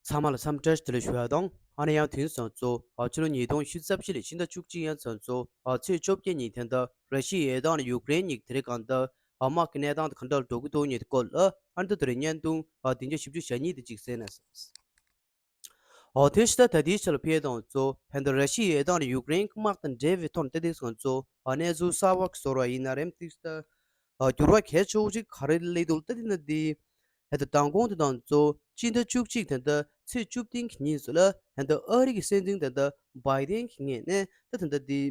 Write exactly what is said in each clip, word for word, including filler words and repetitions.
ཚང་མ་ལ་འཚམས་འདྲི་བདེ་ལེགས་ཞུ་ཡ་དང་། ཨ་ནི་ཡང་དུས་ཚོད་ཚོ་ཕྱི་ལོ་ཉིས་སྟོང་ཉི་ཤུ་རྩ་བཞི་ལོའི་ཕྱི་ཟླ་བཅུ་གཅིག་ཡང་ཚོད་ཚོ་ཚེས་བཅོ་བརྒྱད་ཉིན་དེ་འདྲ་ར་ཤི་ཡའི་དང་ཡུཀ་རེན་གཉིས་དེ་རིང་གང་ལྟར་དམག་གི་གནས་སྟངས་དེ་ག་འདྲ་འགྲོ་གི་འདུག་ཉིད་སྐོར་ལ་ཨ་ནི་དེ་རིང་བརྙན་ཐུང་བདུན་ཅུ་ཞེ་བརྒྱད་ཉིད་དེ་ཅིག་གསན་ན། འོ་དེ་ཕྱི་ཟླ་ད་ལྟའི་ཆ་ལ་ཕེབས་དང་གཙོ་ཧན་ད་ར་ཤི་ཡའི་དང་ཡུཀ་རེན་དམག་དང་འབྲེལ་བའི་ཐོག་ནས་ལྟ་དུས་སང་གཙོ་གནས་ཚུལ་གསར་བ་ཞིག་བཟོ་ར་ཡིན་ན་རེམ་ཏིག་ད་འགྱུར་བ་གལ་ཆེ་བོ་ཅིག་ག་རེ་སླེབས་འདུག་ལྟ་དུས་ན་འདི་ཧན་ད་མདང་དགོང་དེ་དང་གཙོ་སྤྱི་ཟླ་བཅུ་གཅིག་དེ་འདྲ་ཚེས་བཅུ་བདུན་གྱི་ཉིན་སུ་ལ་ཧན་ད་ཨ་རི་གི་སྲིད་འཛིན་དེ་འདྲ་བྷའི་ཌེན་གྱི་ངོས་ནས་ད་དེ་འདྲ་འདི་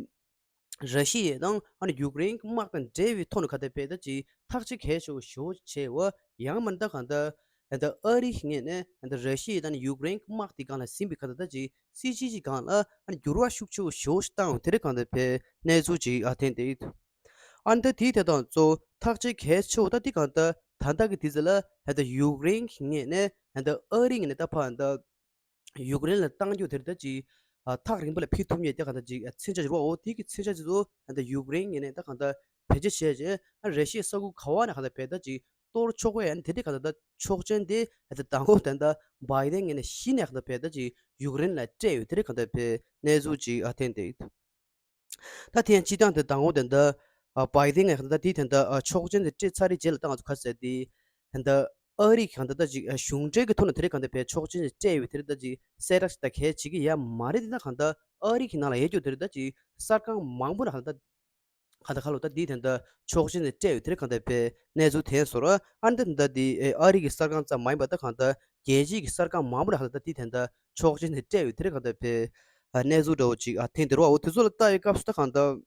ར་ཤི་ཡ་དང་ཨ་ནི་ཡུཀ་རེན་གྱི་དམག་དང་འབྲེལ་བའི་ཐོག་ནས་ག་འདྲ་བས་ད་ཅིག་ཐག་གཅོད་གལ་ཆེ་བོ་ཞེ་པོ་ཅིག་བྱས་བ། ཡང་མིན་ད་གང་ལྟར་ཨ་ནི་ཨ་རི་གི་ངོས་ནས་ཨ་ནི་ར་ཤི་ཡ་དང་ཡུཀ་རེན་གྱི་དམག་དེ་སྒང་ལ་ཟིན་པའི་ག་འདྲ་ད་ཅིག་སྲིད་བྱུས་ཀྱི་སྒང་ལ་ཨ་ནི་འགྱུར་བ་ཤུགས་ཆེ་བོ་ཞེ་པོ་ཅིག་བཏང་བ་དེ་རིང་གང་འདྲ་བས་གནས་ཚུལ་ཅིག་ཨ་ཐོན་བསྡད་ཡོད། ཨ་ནི་ད་དེའི་ཐད་དང་གཙོ་ཐག་གཅོད་གལ་ཆེ་བོ་ད་དེ་གང་ལྟར་ད་ལྟ་གི་དུས་ཚོད་ལ་ཨ་ནི་ཡུཀ་རེན་གྱི་ངོས་ནས་ཨ་ནི་ཨ་རི་ངོས་ནས་ད་ཕར་ཨ་ནི་ཡུཀ་རེན་ལ་བཏང་རྒྱུ་དེར་ད་ཅིག་ཨ་ཐག་རིང་པོ་ལ་ཕུད་ཐུབ་མཁན་དེ་གང་ལྟར་ཅིག་ཨ་མཚོན་ཆ་ཅིག་རེད་བ། འོ་དེ་གི་མཚོན་ཆ་ཅིག་ཏུ་ཨ་ནི་ཡུཀ་རེན་ངོས་ནས་ད་གང་ལྟར་བེད་སྤྱོད་བྱས་རྗེས་ཨ་ར་ཤི་ཡའི་ས་ཁུལ་ག་བ་ནས་གང་ལྟར་བས་ད་ཅིག་གཏོར་ཆོག་པའི་ཨ་ནི་དེ་འདྲའི་གང་ལྟར་ད་ཆོག་མཆན་དེ་ཨ་ནི་མདང་དགོང་དེ་འདྲ་བྷའི་ཌེན་ངོས་ནས་གཞི་ནས་གང་ལྟར་བས་ད་ཅིག་ཡུཀ་རེན་ལ་སྤྲད་ཡོད་དེ་འདྲའི་གང་ལྟར་བས་གནས་ཚུལ་ཅིག་ཨ་ཐོན་བསྡད་ཡོད། ད་དེ་ཡང་སྤྱིར་བཏང་དེ་མདང་དགོང་དེ་འདྲ་ཨ་བྷའི་ཌེན་ངོས་ནས་ད་དེ་དེ་འདྲ་ཨ་ཆོག་མཆན་དེ་སྤྲད་ཚར་རེད་རྗེས་ལ་ད་ང་ཚོ་ག་ཟེར་དེ་ད་ཨ་རི་གང་ལྟར་ད་ཅིག་ཨ་གཞུང་འབྲེལ་གྱི་ཐོག་ནས་དེ་རིང་གང་ལྟར་བས་ཆོག་མཆན་དེ་སྤྲད་ཡོད་དེ་རིང་ད་ཅིག་གསལ་བསྒྲགས་ཞིག་ད་གལ་བྱེད་ཀྱི་ཡ་མ་རེད། དེ་ད་གང་ལྟར་ཨ་རི་གི་ནང་ལ་ཡོད་རྒྱུ་དེ་རིང་ད་ཅིག་གསར་ཁང་མང་པོ་ནས་གང་ལྟར་གང་ལྟར་ཁ་ལོ་ད་དེ་དེ་འདྲ་ཆོག་མཆན་དེ་སྤྲད་ཡོད་དེ་རིང་གང་ལྟར་བས་གནས་ཚུལ་ཐོན་སོང་ར། ཨ་ནི་ད་དེ་འདྲ་དེ་ཨ་རི་གི་གསར་ཁང་ཙམ་མ་ཡིན་པ་ད་གང་ལྟར་རྒྱལ་སྤྱིའི་གི་གསར་ཁང་མང་པོ་ནས་གང་ལྟར་ད་དེ་དེ་འདྲ་ཆོག་མཆན་དེ་སྤྲད་ཡོད་དེ་རིང་གང་ལྟར་བས་གནས་ཚུལ་འདྲ་བོ་ཅིག་ཨ་ཐོན་བསྡད་རེད་བ། འོ་དེ་ཚོ་ལ་ལྟ་བའི་སྐབས་སུ་ད་གང་ལྟར་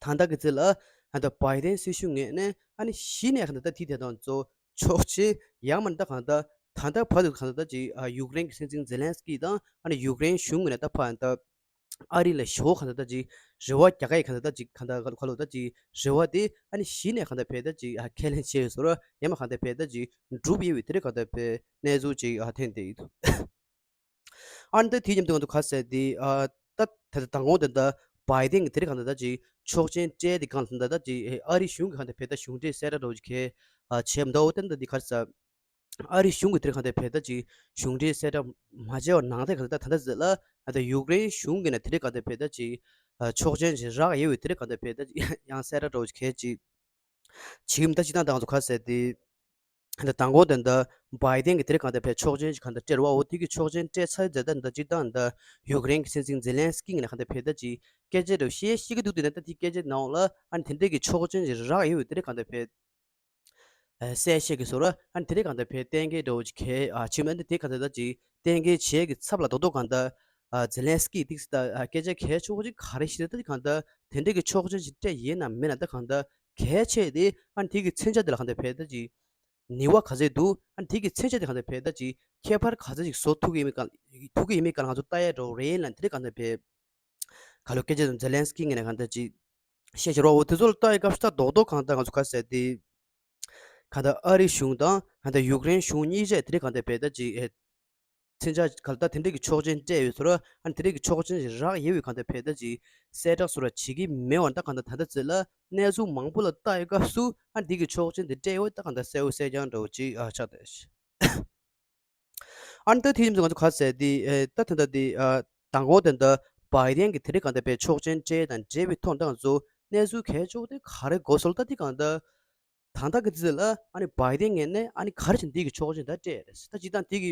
ད་ལྟ་གི་ཚེ་ལ་ཨ་ནི་བྷའི་ཌེན་སྲིད་གཞུང་ངོས་ནས་ཨ་ནི་གཞི་ནས་གང་ལྟར་ད་དེ་དེ་དང་གཙོ་ཆོག་མཆན་ཡང་མིན་ད་གང་ལྟར་ད་ལྟ་བར་དུ་གང་ལྟར་ད་ཅིག་ཨ་ཡུཀ་རེན་གྱི་སྲིད་འཛིན་ཛེ་ལན་སི་ཀི་དང་ཨ་ནི་ཡུཀ་རེན་གཞུང་ངོས་ནས་ད་ཕར་ད་ཨ་རི་ལ་ཞོ་གང་ལྟར་ད་ཅིག་རེ་བ་རྒྱག་ག་ཡི་གང་ལྟར་ད་ཅིག་གང་ལྟར་ག་ལོ་ད་ཅིག་རེ་བ་དེ་ཨ་ནི་གཞི་ནས་གང་ལྟར་བས་ད་ཅིག་ཨ་ཁས་ལེན་བྱས་ཡོད་སོང་ར། ཡང་མིན་གང་ལྟར་བས་ད་ཅིག་འགྲུབ་ཡོད་པའི་དེ་རིང་གང་ལྟར་བས་གནས་ཚུལ་ཅིག་ཨ་ཐོན་བསྡད་ཡོད། ཨ་ནི་ད་དེ་མཉམ་དུ་ང་ཚོ་ག་ཟེར་དེ་ཨ་ད་ད་ད་མདང་དགོང་དེ་འདྲ་བྷའི་ཌེན་གྱིས་དེ་རིང་གང་ལྟར་ད་ཅིག་ཆོག་མཆན་སྤྲད་དེ་གང་ལྟར་ད་ཅིག་ཨ་རི་གཞུང་གིས་གང་ལྟར་བས་ད་གཞུང་འབྲེལ་གསལ་བསྒྲགས་འདྲ་བོ་ཅིག་གས་ཨ་བྱས་མི་འདུག་འོ་དེ་འདྲ་འདི་ག་རེ་ཟེར། ཨ་རི་གཞུང་གིས་དེ་རིང་གང་ལྟར་བས་ད་ཅིག་གཞུང་འབྲེལ་གསལ་བསྒྲགས་མ་བྱས་པ་ནང་དེ་གང་ལྟར་ད་ད་ལྟ་ཟེར་ལ་ད་ཡུཀ་རེན་གཞུང་གིས་ནས་དེ་རིང་གང་ལྟར་བས་ད་ཅིག་ཨ་ཆོག་མཆན་ཅིག་རག་ཡོད་པའི་དེ་རིང་གང་ལྟར་བས་ད་ཅིག་ཡང་གསལ་བསྒྲགས་འདྲ་བོ་ཅིག་གས་ཅིག་བྱེད་ཀྱི་མི་འདུག་སྤྱིར་བཏང་ད་ང་ཚོ་ག་ཟེར་དེ། ད་མདང་དགོང་དེ་འདྲ་བྷའི་ཌེན་གྱིས་དེ་རིང་གང་ལྟར་བས་ཆོག་མཆན་ཅིག་གང་ལྟར་སྤྲད་རེད་བ། འོ་དེ་གི་ཆོག་མཆན་སྤྲད་ཚར་རྗེས་ད་འདྲ་སྤྱིར་བཏང་འདྲ་ཡུཀ་རེན་གྱི་སྲིད་འཛིན་ཛེ་ལན་སི་ཀི་ངོས་ནས་གང་ལྟར་བས་ད་ཅིག་སྐད་ཆ་འདྲ་བཤད་ཤེས་ཀྱི་འདུག་དེ་ནས་ད་དེ་སྐད་ཆ་ནང་ལ་ཨ་ནི་དེ་འདྲས་ཀྱི་ཆོག་མཆན་ཅིག་རག་ཡོད་པའི་དེ་རིང་གང་ལྟར་བས་གསལ་བཤད་ཀྱི་བཟོ་འདྲ་ཨ་ནི་དེ་རིང་གང་ལྟར་བས་གཏན་འཁེལ་འདྲ་བོ་ཅིག་གས་ཨ་བྱེད་མི་འདི་དེ་གང་ལྟར་ད་ཅིག་གཏན་འཁེལ་བྱེད་ཀྱི་ཚབ་ལ་རྡོག་རྡོག་གང་ལྟར་ཨ་ཛེ་ལན་སི་ཀི་ཏིག་སི་ད་ཨ་སྐད་ཆ་གལ་ཆེ་བོ་ཅིག་ག་རེ་ཞིག་རེད། ད་ཅིག་གང་ལྟར་དེ་འདྲས་ཀྱི་ཆོག་མཆན་ཅིག་སྤྲད་ཡོད་ན་མེད་ན་ད་གང་ལྟར་གལ་ཆེ་དེ་ཨ་ནི་དེ་གི་མཚོན་ཆ་དེ་ལ་གང་ལྟར་བས་ད་ཅིག་ནུས་པ་ག་ཚོད་འདུག་ཨ་ནི་དེ་གི་མཚོན་ཆ་དེ་གང་ལྟར་བས་ད་ཅིག་ཁྱད་པར་ག་ཚོད་ཅིག་བཟོ་ཐུབ་ཀྱི་ཡིན་མིན་གང་ཐུབ་ཀྱི་ཡིན་མིན་གང་ང་ཚོ་ལྟ་ཡ་འདྲ་བོ་རེད་ལ་དེ་རིང་གང་ལྟར་བས་ག་ལོ་སྐད་ཆ་དང་ཛེ་ལན་སི་ཀི་ངོས་ནས་གང་ལྟར་ཅིག་བཤད་བྱ་རོགས་འོ་དེ་ཚོ་ལ་ལྟ་ཡི་སྐབས་སུ་ད་རྡོག་རྡོག་གང་ལྟར་ང་ཚོ་ག་ཟེར་དེ་གང་ལྟར་ཨ་རི་གཞུང་དང་གང་ལྟར་ཡུཀ་རེན་གཞུང་གཉིས་ཆ་དེ་རིང་གང་ལྟར་བས་ད་ཅིག་ཨེ་མཚོན་ཆ་གང་ལྟར་དེ་འདྲས་ཀྱི་ཆོག་མཆན་སྤྲད་ཡོད་ཚོར་ཨ་ནི་དེ་འདྲས་ཀྱི་ཆོག་མཆན་ཞིག་རག་ཡོད་པའི་གང་ལྟར་བས་ད་ཅིག་གསལ་བསྒྲགས་ཚོར་བྱེད་ཀྱི་མེད་པར་ད་གང་ལྟར་ད་ལྟ་ཚེ་ལ་གནས་ཚུལ་མང་པོ་ལ་ལྟ་ཡི་སྐབས་སུ་ཨ་ནི་དེ་གི་ཆོག་མཆན་དེ་སྤྲད་ཡོད་ད་གང་ལྟར་གསལ་པོ་གསལ་རྐྱང་འདྲ་བོ་ཅིག་ཨ་ཆགས་བསྡད། ཨ་ནི་ད་དེ་ཡིན་ཙང་ང་ཚོ་ག་ཟེར་དེ་ཨེ་ད་ད་ལྟ་དེ་ཨ་མདང་དགོང་དེ་འདྲ་བྷའི་ཌེན་གྱིས་དེ་རིང་གང་ལྟར་བས་ཆོག་མཆན་སྤྲད་དང་འབྲེལ་བའི་ཐོག་ད་ང་ཚོ་གནས་ཚུལ་གལ་ཆེ་བོ་དེ་ག་རེ་གོ་སོང་ལ་ད་དེ་གང་ལྟར་ད་ལྟ་གི་དུས་ཚོད་ལ་ཨ་ནི་བྷའི་ཌེན་ངོས་ནས་ཨ་ནི་ག་རེ་བྱས་ནས་དེ་གི་ཆོག་མཆན་ད་སྤྲད་རེད། ད་སྤྱིར་བཏང་དེ་གི་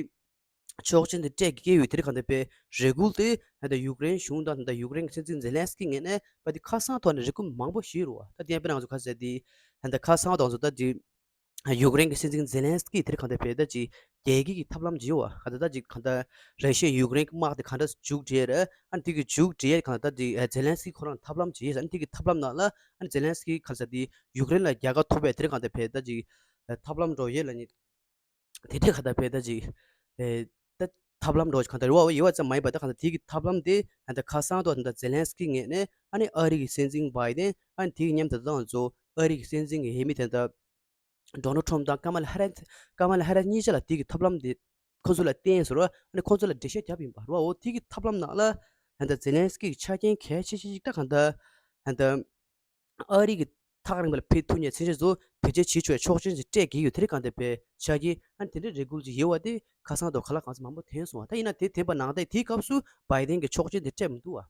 ཆོག་མཆན་དེ་སྤྲད་དགོས་ཡོད་དེ་རིང་གང་ལྟར་བས་རེ་སྐུལ་དེ་ད་ལྟ་ཡུཀ་རེན་གཞུང་དང་ད་ལྟ་ཡུཀ་རེན་གྱི་སྲིད་འཛིན་ཛེ་ལན་སི་ཀི་ངོས་ནས་བས་དེ་ཁ་སང་ཐོག་ནས་རེ་སྐུལ་མང་པོ་ཞིག་རེད་བ། ད་དེ་ཡང་དཔེར་ན་ང་ཚོ་ག་ཟེར་དེ་ད་ལྟ་ཁ་སང་ཐོག་ང་ཚོ་ད་དེ། ཡུཀ་རེན་གྱི་སྲིད་འཛིན་ཛེ་ལན་སི་ཀི་དེར་གང་ལྟར་བས་ད་ཅིག་རྒྱལ་རྒྱུད་ཀྱི་ཐབས་ལམ་ཅིག་ཡོད་བ། གང་ལྟར་ད་ཅིག་གང་ལྟར་ར་ཤི་ཡ་ཡུཀ་རེན་གྱི་དམག་དེ་གང་འདྲ་མཇུག་སྒྲིལ་རེད། ཨ་ནི་དེ་གི་མཇུག་སྒྲིལ་གང་ལྟར་ད་ཅིག་ཛེ་ལན་སི་ཀི་ཁོ་རང་ཐབས་ལམ་ཅིག་ཡོད། ཨ་ནི་དེ་གི་ཐབས་ལམ་ནང་ལ་ཨ་ནི་ཛེ་ལན་སི་ཀི་གང་ཟེར་དེ་ཡུཀ་རེན་ལ་རྒྱལ་ཁ་ཐོབ་པའི་དེར་གང་ལྟར་བས་ད་ཅིག་ཐབས་ལམ་འགྲོ་ཡོད་ལ་ནི། དེ་འདྲའི་གང་ལྟར་བས་ད་ཅིག་ད་ཐབས་ལམ་འགྲོ་གང་ལྟར་རེ་བ་ཡོད་བ་ཙམ་མ་ཡིན་པ་ད་གང་ལྟར་དེ་གི་ཐབས་ལམ་དེ་ད་ཁ་སང་ཐོག་ད་ཛེ་ལན་སི་ཀི་ངོས་ནས་ཨ་ནི་ཨ་རི་གི་སྲིད་འཛིན་བྷའི་ཌེན་ཨ་ནི་དེ་གི་མཉམ་དུ་ད་ང་ཚོ་ཨ་རི་གི་སྲིད་འཛིན་གྱི་འོས་མི་དེ་ད། ཌོ་ནལ་ཊམ་དང་ཀ་མ་ལ་ཧེ་རིས་ཀ་མ་ལ་ཧེ་རིས་གཉིས་ཆ་ལ་དེ་གི་ཐབས་ལམ་དེ་ཁོ་ཚོ་ལ་བསྟན་ཟེར་བ། ཨ་ནི་ཁོ་ཚོ་ལ་འགྲེལ་བཤད་བརྒྱབ་ཡིན་པ་རེད་བ། འོ་དེ་གི་ཐབས་ལམ་ནང་ལ་ཧན་ད་ཛེ་ལན་སི་ཀི་གི་ཆ་རྐྱེན་གལ་ཆེ་ཤོས་ཤིག་ད་གང་ལྟར་ཧན་ད་ཨ་རི་གི་ ཐག་རིང་པ་ལ་ཕེབས་ཐུབ་མཁན་ཚན་ཆེན་ཚོ་བེད་སྤྱོད་བྱེད་ཆོག་ཆོག་མཆོག་མཆན་ཞིག་སྤྲད་ཀྱི་ཡོད། དེ་རིང་གང་ལྟར་བས་ཆ་རྐྱེན་ཨ་ནི་དེ་འདྲའི་རེ་སྐུལ་ཅིག་ཡོད་པ་དེ་ཁ་སང་དང་ག་ལ་གང་ཚོད་མང་པོ་ཐོན་སོང་བ། ད་ཡིན་ན་དེ་ཐོན་པ་ནང་བཞིན་དེའི་སྐབས་སུ་བའི་ཌེན་གྱིས་ཆོག་མཆན་དེ་སྤྲད་མི་འདུག་བ།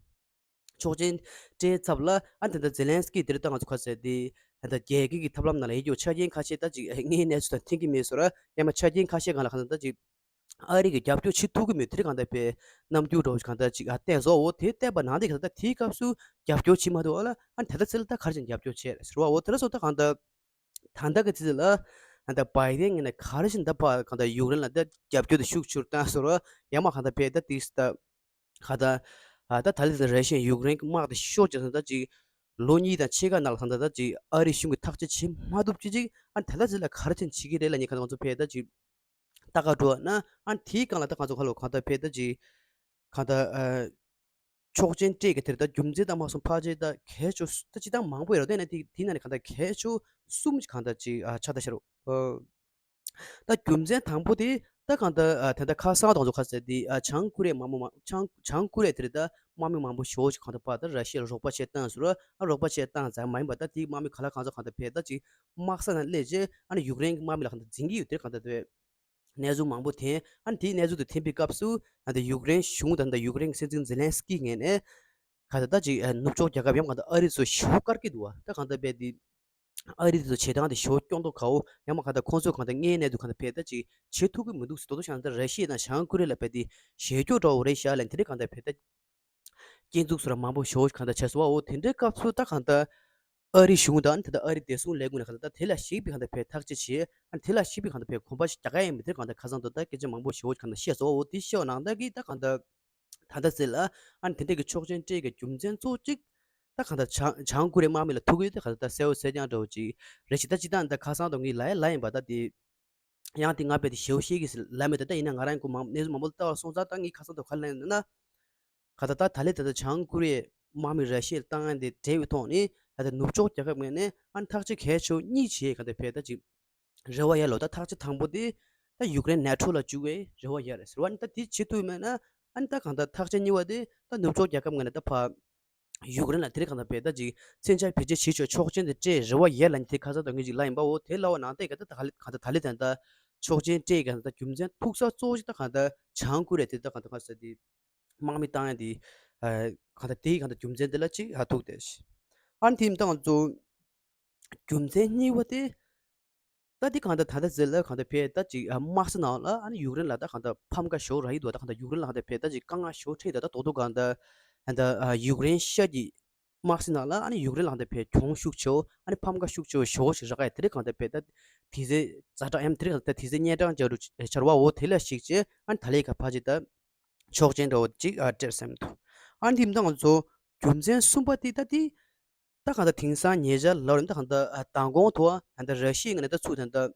ཆོག་མཆན་སྤྲད་ཚབ་ལ་ཨ་ནི་ད་ལྟ་ཛེ་ལན་སི་ཀི་དེ་རིང་ད་ང་ཚོ་ག་ཟེར་དེ་ད་ལྟ་རྒྱལ་ཁབ་ཀྱི་ཐབས་ལམ་ནང་ལ་ཡོད་རྒྱུ་ཆ་རྐྱེན་ཁ་ཤས་ད་ཅིག་དངོས་གནས་ཚུལ་དང་མཐུན་གྱི་མེད་བཟོ་འདྲ། ཡང་མ་ཆ་རྐྱེན་ཁ་ཤས་སྒང་ལ་གང་ལྟར་ད་ཅིག་ཨ་རི་གིས་རྒྱབ་སྐྱོར་བྱེད་ཐུབ་ཀྱི་མེད། དེ་རིང་གང་ལྟར་བས་རྣམ་འགྱུར་འདྲ་བོ་ཞིག་གང་ལྟར་ཅིག་ཨ་བསྟན་སོང་། འོ་དེ་བསྟན་པ་ནང་བཞིན་གང་ལྟར་དེའི་སྐབས་སུ་རྒྱབ་སྐྱོར་བྱེད་མ་ཐུབ་པ་ལ་ཨ་ནི་ད་ལྟ་ཚེ་ལ་ད་ག་རེ་བྱས་ནས་རྒྱབ་སྐྱོར་བྱས་ཟེར་བ། འོ་དེ་འདྲ་སོང་ད་གང་ལྟར་ད་ལྟ་གི་ཚེ་ལ་ཨ་ད་བའི་ཌེན་ངོས་ནས་ག་རེ་བྱས་ནས་ད་ཕར་གང་ལྟར་ཡུཀ་རེན་ལ་ད་རྒྱབ་སྐྱོར་དེ་ཤུགས་ཆེ་རུ་བཏང་ཟེར་བ། ཡང་མ་གང་ལྟར་བས་ད་དེ་ད་གང་ལྟར་ཨ་ད་ད་ལྟ་ཚེ་ར་ཤི་ཡ་ཡུཀ་རེན་གྱི་དམག་དེ་ཤོར་རྗེས་ད་ཅིག་ལོ་གཉིས་དང་ཕྱེད་ཀ་ནང་ལ་གང་ལྟར་ད་ཅིག་ཨ་རི་གཞུང་གིས་ཐག་གཅོད་བྱེད་མ་ཐུབ་ཅི་ཅིག་ཨ་ད་ལྟ་ཚེ་ལ་ག་རེ་བྱས་ནས་བྱེད་ཀྱི་རེད་ལབ་མཁན་གང་ལྟར་ང་ཚོ་བས་ད་ཅིག་ལྟ་ག་འགྲོ་བ་ན་ཨ་དེའི་སྒང་ལ་ད་ང་ཚོ་ཁ་ལོ་གང་ལྟར་བས་ད་ཅིག་གང་ལྟར་ཨ་ཆོག་མཆན་སྤྲད་ཀྱི་དེར་ད་རྒྱུ་མཚན་ད་མ་སོང་ཕལ་ཆེར་ད་གལ་ཆེ་ཤོས་ད་སྤྱིར་བཏང་མང་པོ་ཡོད་རེད། དེ་ན་དེ་དེ་ན་ནི་གང་ལྟར་གལ་ཆེ་ཤོས་གསུམ་ཅིག་གང་ལྟར་ཅིག་ཨ་ཆགས་ད་ཤར་རོ། ཨ་ད་རྒྱུ་མཚན་དང་པོ་དེ་ད་གང་ལྟར་ཨ་ད་ལྟ་ཁ་སང་དང་ཚོ་ཁ་ཟེར་དེ་ཨ་བྱང་ཀོ་རི་ཡའི་དམག་མི་མང་བྱང་བྱང་ཀོ་རི་ཡ་དེར་ད་དམག་མི་མང་པོ་ཞེ་པོ་ཅིག་གང་ལྟར་ཕར་ད་ར་ཤི་ཡ་ལ་རོགས་པ་བྱེད་བཏང་ཟེར་རོ། ཨ་རོགས་པ་བྱེད་བཏང་ཙང་མ་ཡིན་པ་ད་དེའི་དམག་མི་ག་ལ་གང་ཚོ་གང་ལྟར་བས་ད་ཅིག་དམག་ས་ནང་སླེབས་རྗེས་ཨ་ནི་ཡུཀ་རེན་གྱི་དམག་མི་ལ་གང་ལྟར་འཛིང་གི་ཡོད། དེར་གང་ལྟར་བས། གནས་ཚུལ་མང་པོ་ཐོན། ཨ་ནི་དེའི་གནས་ཚུལ་དེ་ཐོན་པའི་སྐབས་སུ་ཨ་ད་ཡུཀ་རེན་གཞུང་དང་ད་ཡུཀ་རེན་གྱི་སྲིད་འཛིན་ཛེ་ལན་སི་ཀི་ངོས་ནས་ག་ད་ད་ཅིག་ཨ་ནུབ་ཕྱོགས་རྒྱལ་ཁབ་ཡང་ག་ད་ཨ་རི་ཚོ་ཞེ་པོ་དཀར་གྱི་འདུག་བ། ད་གང་ལྟར་བས་དེ་ཨ་རི་ཚོ་བྱེད་སྟངས་དེ་ཞེ་པོ་སྐྱོ་མདོག་ཁ་པོ། ཡང་མ་ག་ད་ཁོང་ཚོས་གང་ལྟར་དངོས་གནས་དུ་གང་ལྟར་བས་ད་ཅིག་བྱེད་ཐུབ་ཀྱི་མི་འདུག་ཟེར། དོ་དོ་བྱས་ན་ད་ར་ཤི་ཡ་དང་བྱང་ཀོ་རི་ཡ་ལ་བས་དེ་ཞེ་སྐྱོ་འདྲ་བོ་རེད་ཤག་ལབ། དེ་འདྲའི་གང་ལྟར་བས་ད་སྐྱོན་འཛུགས་སོགས་མང་པོ་ཞེ་པོ་གང་ལྟར་བྱས་སོང་བ། འོ་དེ་འདྲའི་སྐབས་སུ་ད་གང་ལྟར་ཨ་རི་གཞུང་དང་ད་ལྟ་ཨ་རི་བདེ་སྲུང་ལས་ཁུངས་ནས་གང་ལྟར་ད་དེ་ལ་གཞིགས་པའི་གང་ལྟར་བས་ཐག་གཅོད་བྱས། ཨ་དེ་ལ་གཞིགས་པའི་གང་ལྟར་བས་གོམ་པ་ཞིག་རྒྱག་ག་ཡིན་མིན་དེར་གང་ལྟར་ཁ་སང་དུ་ད་སྐད་ཆ་མང་པོ་ཞེ་པོ་གང་ལྟར་བཤད་སོང་བ། འོ་དེ་བཤད་པ་ནང་ལྟར་གྱི་ད་གང་ལྟར་ད་ལྟ་ཟེར་ལ་ཨ་དེ་འདྲ་གི་ཆོག་མཆན་སྤྲད་ཀྱི་རྒྱུ་མཚན་གཙོ་བོ་གཅིག་ད་གང་ལྟར་བྱང་བྱང་ཀོ་རི་ཡའི་དམག་མི་ལ་ཐུག་གི་ཡོད། དེ་གང་ལྟར་ད་གསལ་པོ་གསལ་རྐྱང་འདྲ་བོ་ཅིག་རེད་ཤག་ད་ཅི་ད་ད་ཁ་སང་དུ་ངས་ལབ་ཡ་ལབ་ཡིན་པ་ད་དེ། ཡང་དེ་ང་དཔེ་དེ་ཞེ་པོ་ཤེས་ཀྱི་ལབ་མེད། ད་ལྟ་ཡིན་ན་ང་རང་གི་མང་གནས་ཚུལ་མང་པོ་ལ་ལྟ་བར་སོང་ཙང་ད་ངས་ཁ་སང་དུ་ག་ལབ་ན་ག་ད་ད་ད་ལས་ད་ལྟ་བྱང་ཀོ་རི་ཡའི་དམག་མི་ར་ཤི་ཡར་བཏང་ཡ་དེ་འབྲེལ་བའི་ཐོག་ནས་ད་ལྟ་ནུབ་ཕྱོགས་རྒྱལ་ཁབ་ངོས་ནས་ཨ་ནི་ཐག་གཅོད་གལ་ཆེ་བ་གཉིས་བྱས་ག་ད་བས་ད་ཅིག་རེ་བ་ཡོད་ལོ། ད་ཐག་གཅོད་དང་པོ་དེ་ད་ཡུཀ་རེན་ནེ་ཊོ་ལ་འཇུག་པའི་རེ་བ་ཡོད་རེད་ཟེར་བ། ཨ་ནི་ད་དེ་བྱེད་ཐུབ་མེད་ན་ཨ་ནི་ད་གང་ལྟར་ཐག་གཅོད་གཉིས་པ་དེ་ད་ནུབ་ཕྱོགས་རྒྱལ་ཁབ་ངོས་ནས་ད་ཕར་ཡུཀ་རེན་ལ་དེ་རིང་གང་ལྟར་བས་ད་ཅིག་མཚོན་ཆ་བེད་སྤྱོད་བྱེད་ཆོག་ཆོག་མཆན་དེ་སྤྲད་རེ་བ་ཡོད་ལབ་མཁན་དེ་ཁ་སང་དང་ངས་ཅིག་ལབ་ཡིན་པའོ། དེ་ལབ་པ་ནང་བཞིན་ག་ད་ད་ག་ལེ་གང་ལྟར་ད་ལེ་ད་ད་ཆོག་མཆན་སྤྲད་ག་ད་རྒྱུ་མཚན་ཐུག་ས་གཙོ་བོ་ཅིག་ད་གང་ལྟར་བྱང་ཀོ་རི་ཡ་དེ་ད་གང་ལྟར་ག་ཟེར་དེ་དམག་མི་བཏང་ཡ་དེ་གང་ལྟར་དེའི་གང་ལྟར་རྒྱུ་མཚན་དེ་ལ་ཅིག་ཧ་ཐུག་དེ་ཨ་ནི་དེ་མི་ད་ང་ཚོ་རྒྱུ་མཚན་གཉིས་པ་དེ། ད་འདི་གང་ལྟར་ད་ལྟ་ཟེར་ལ་གང་ལྟར་བས་ད་ཅིག་དམག་ས་ནང་ལ་ཨ་ནི་ཡུཀ་རེན་ལ་ད་གང་ལྟར་ཕམ་ཁ་ཞོ་ར་ཡི་འདུག་ད་གང་ལྟར་ཡུཀ་རེན་ལ་གང་ལྟར་བས་ད་ཅིག་དཀའ་ངལ་ཞོ་འཕྲད་ད་ད་དོག་དོག་གང་ལྟར་ད་ཡུཀ་རེན་ཤ་གི་དམག་ས་ནང་ལ་ཨ་ནི་ཡུཀ་རེན་ལ་གང་ལྟར་བས་གྱོང་ཤུགས་ཆེ་ཨ་ནི་ཕམ་ཁ་ཤུགས་ཆེ་ཞོ་ཞིག་རག་ཡ་དེ་རིང་གང་ལྟར་བས་ད་དེ་ཚེ་ཛ་དྲག་ཡང་དེ་རིང་གང་ལྟར་དེ་ཚེ་གཉན་འཕྲང་བཅར་རུ་ཆར་བ་འོ་དེ་ལ་ཞིག་ཅེ་ཨ་ནི་ད་ལས་ཀ་ཕ་ཅི་ད་ཆོག་མཆན་འདྲ་བོ་ཅིག་ཨ་སྤྲད་སེམས་འདུག་ཨ་ནི་དེ་མི་ད་ང་ཚོ་རྒྱུ་མཚན་གསུམ་པ་དེ་ད་དེ། ད་གང་ལྟར་དེང་སང་ཉེ་ཆར་ལབ་རེད། ད་གང་ལྟར་ཨ་མདང་དགོང་དུ་ཨ་ད་ར་ཤི་ཡའི་ངོས་ནས་ད་ཚུར་ད་ལྟ་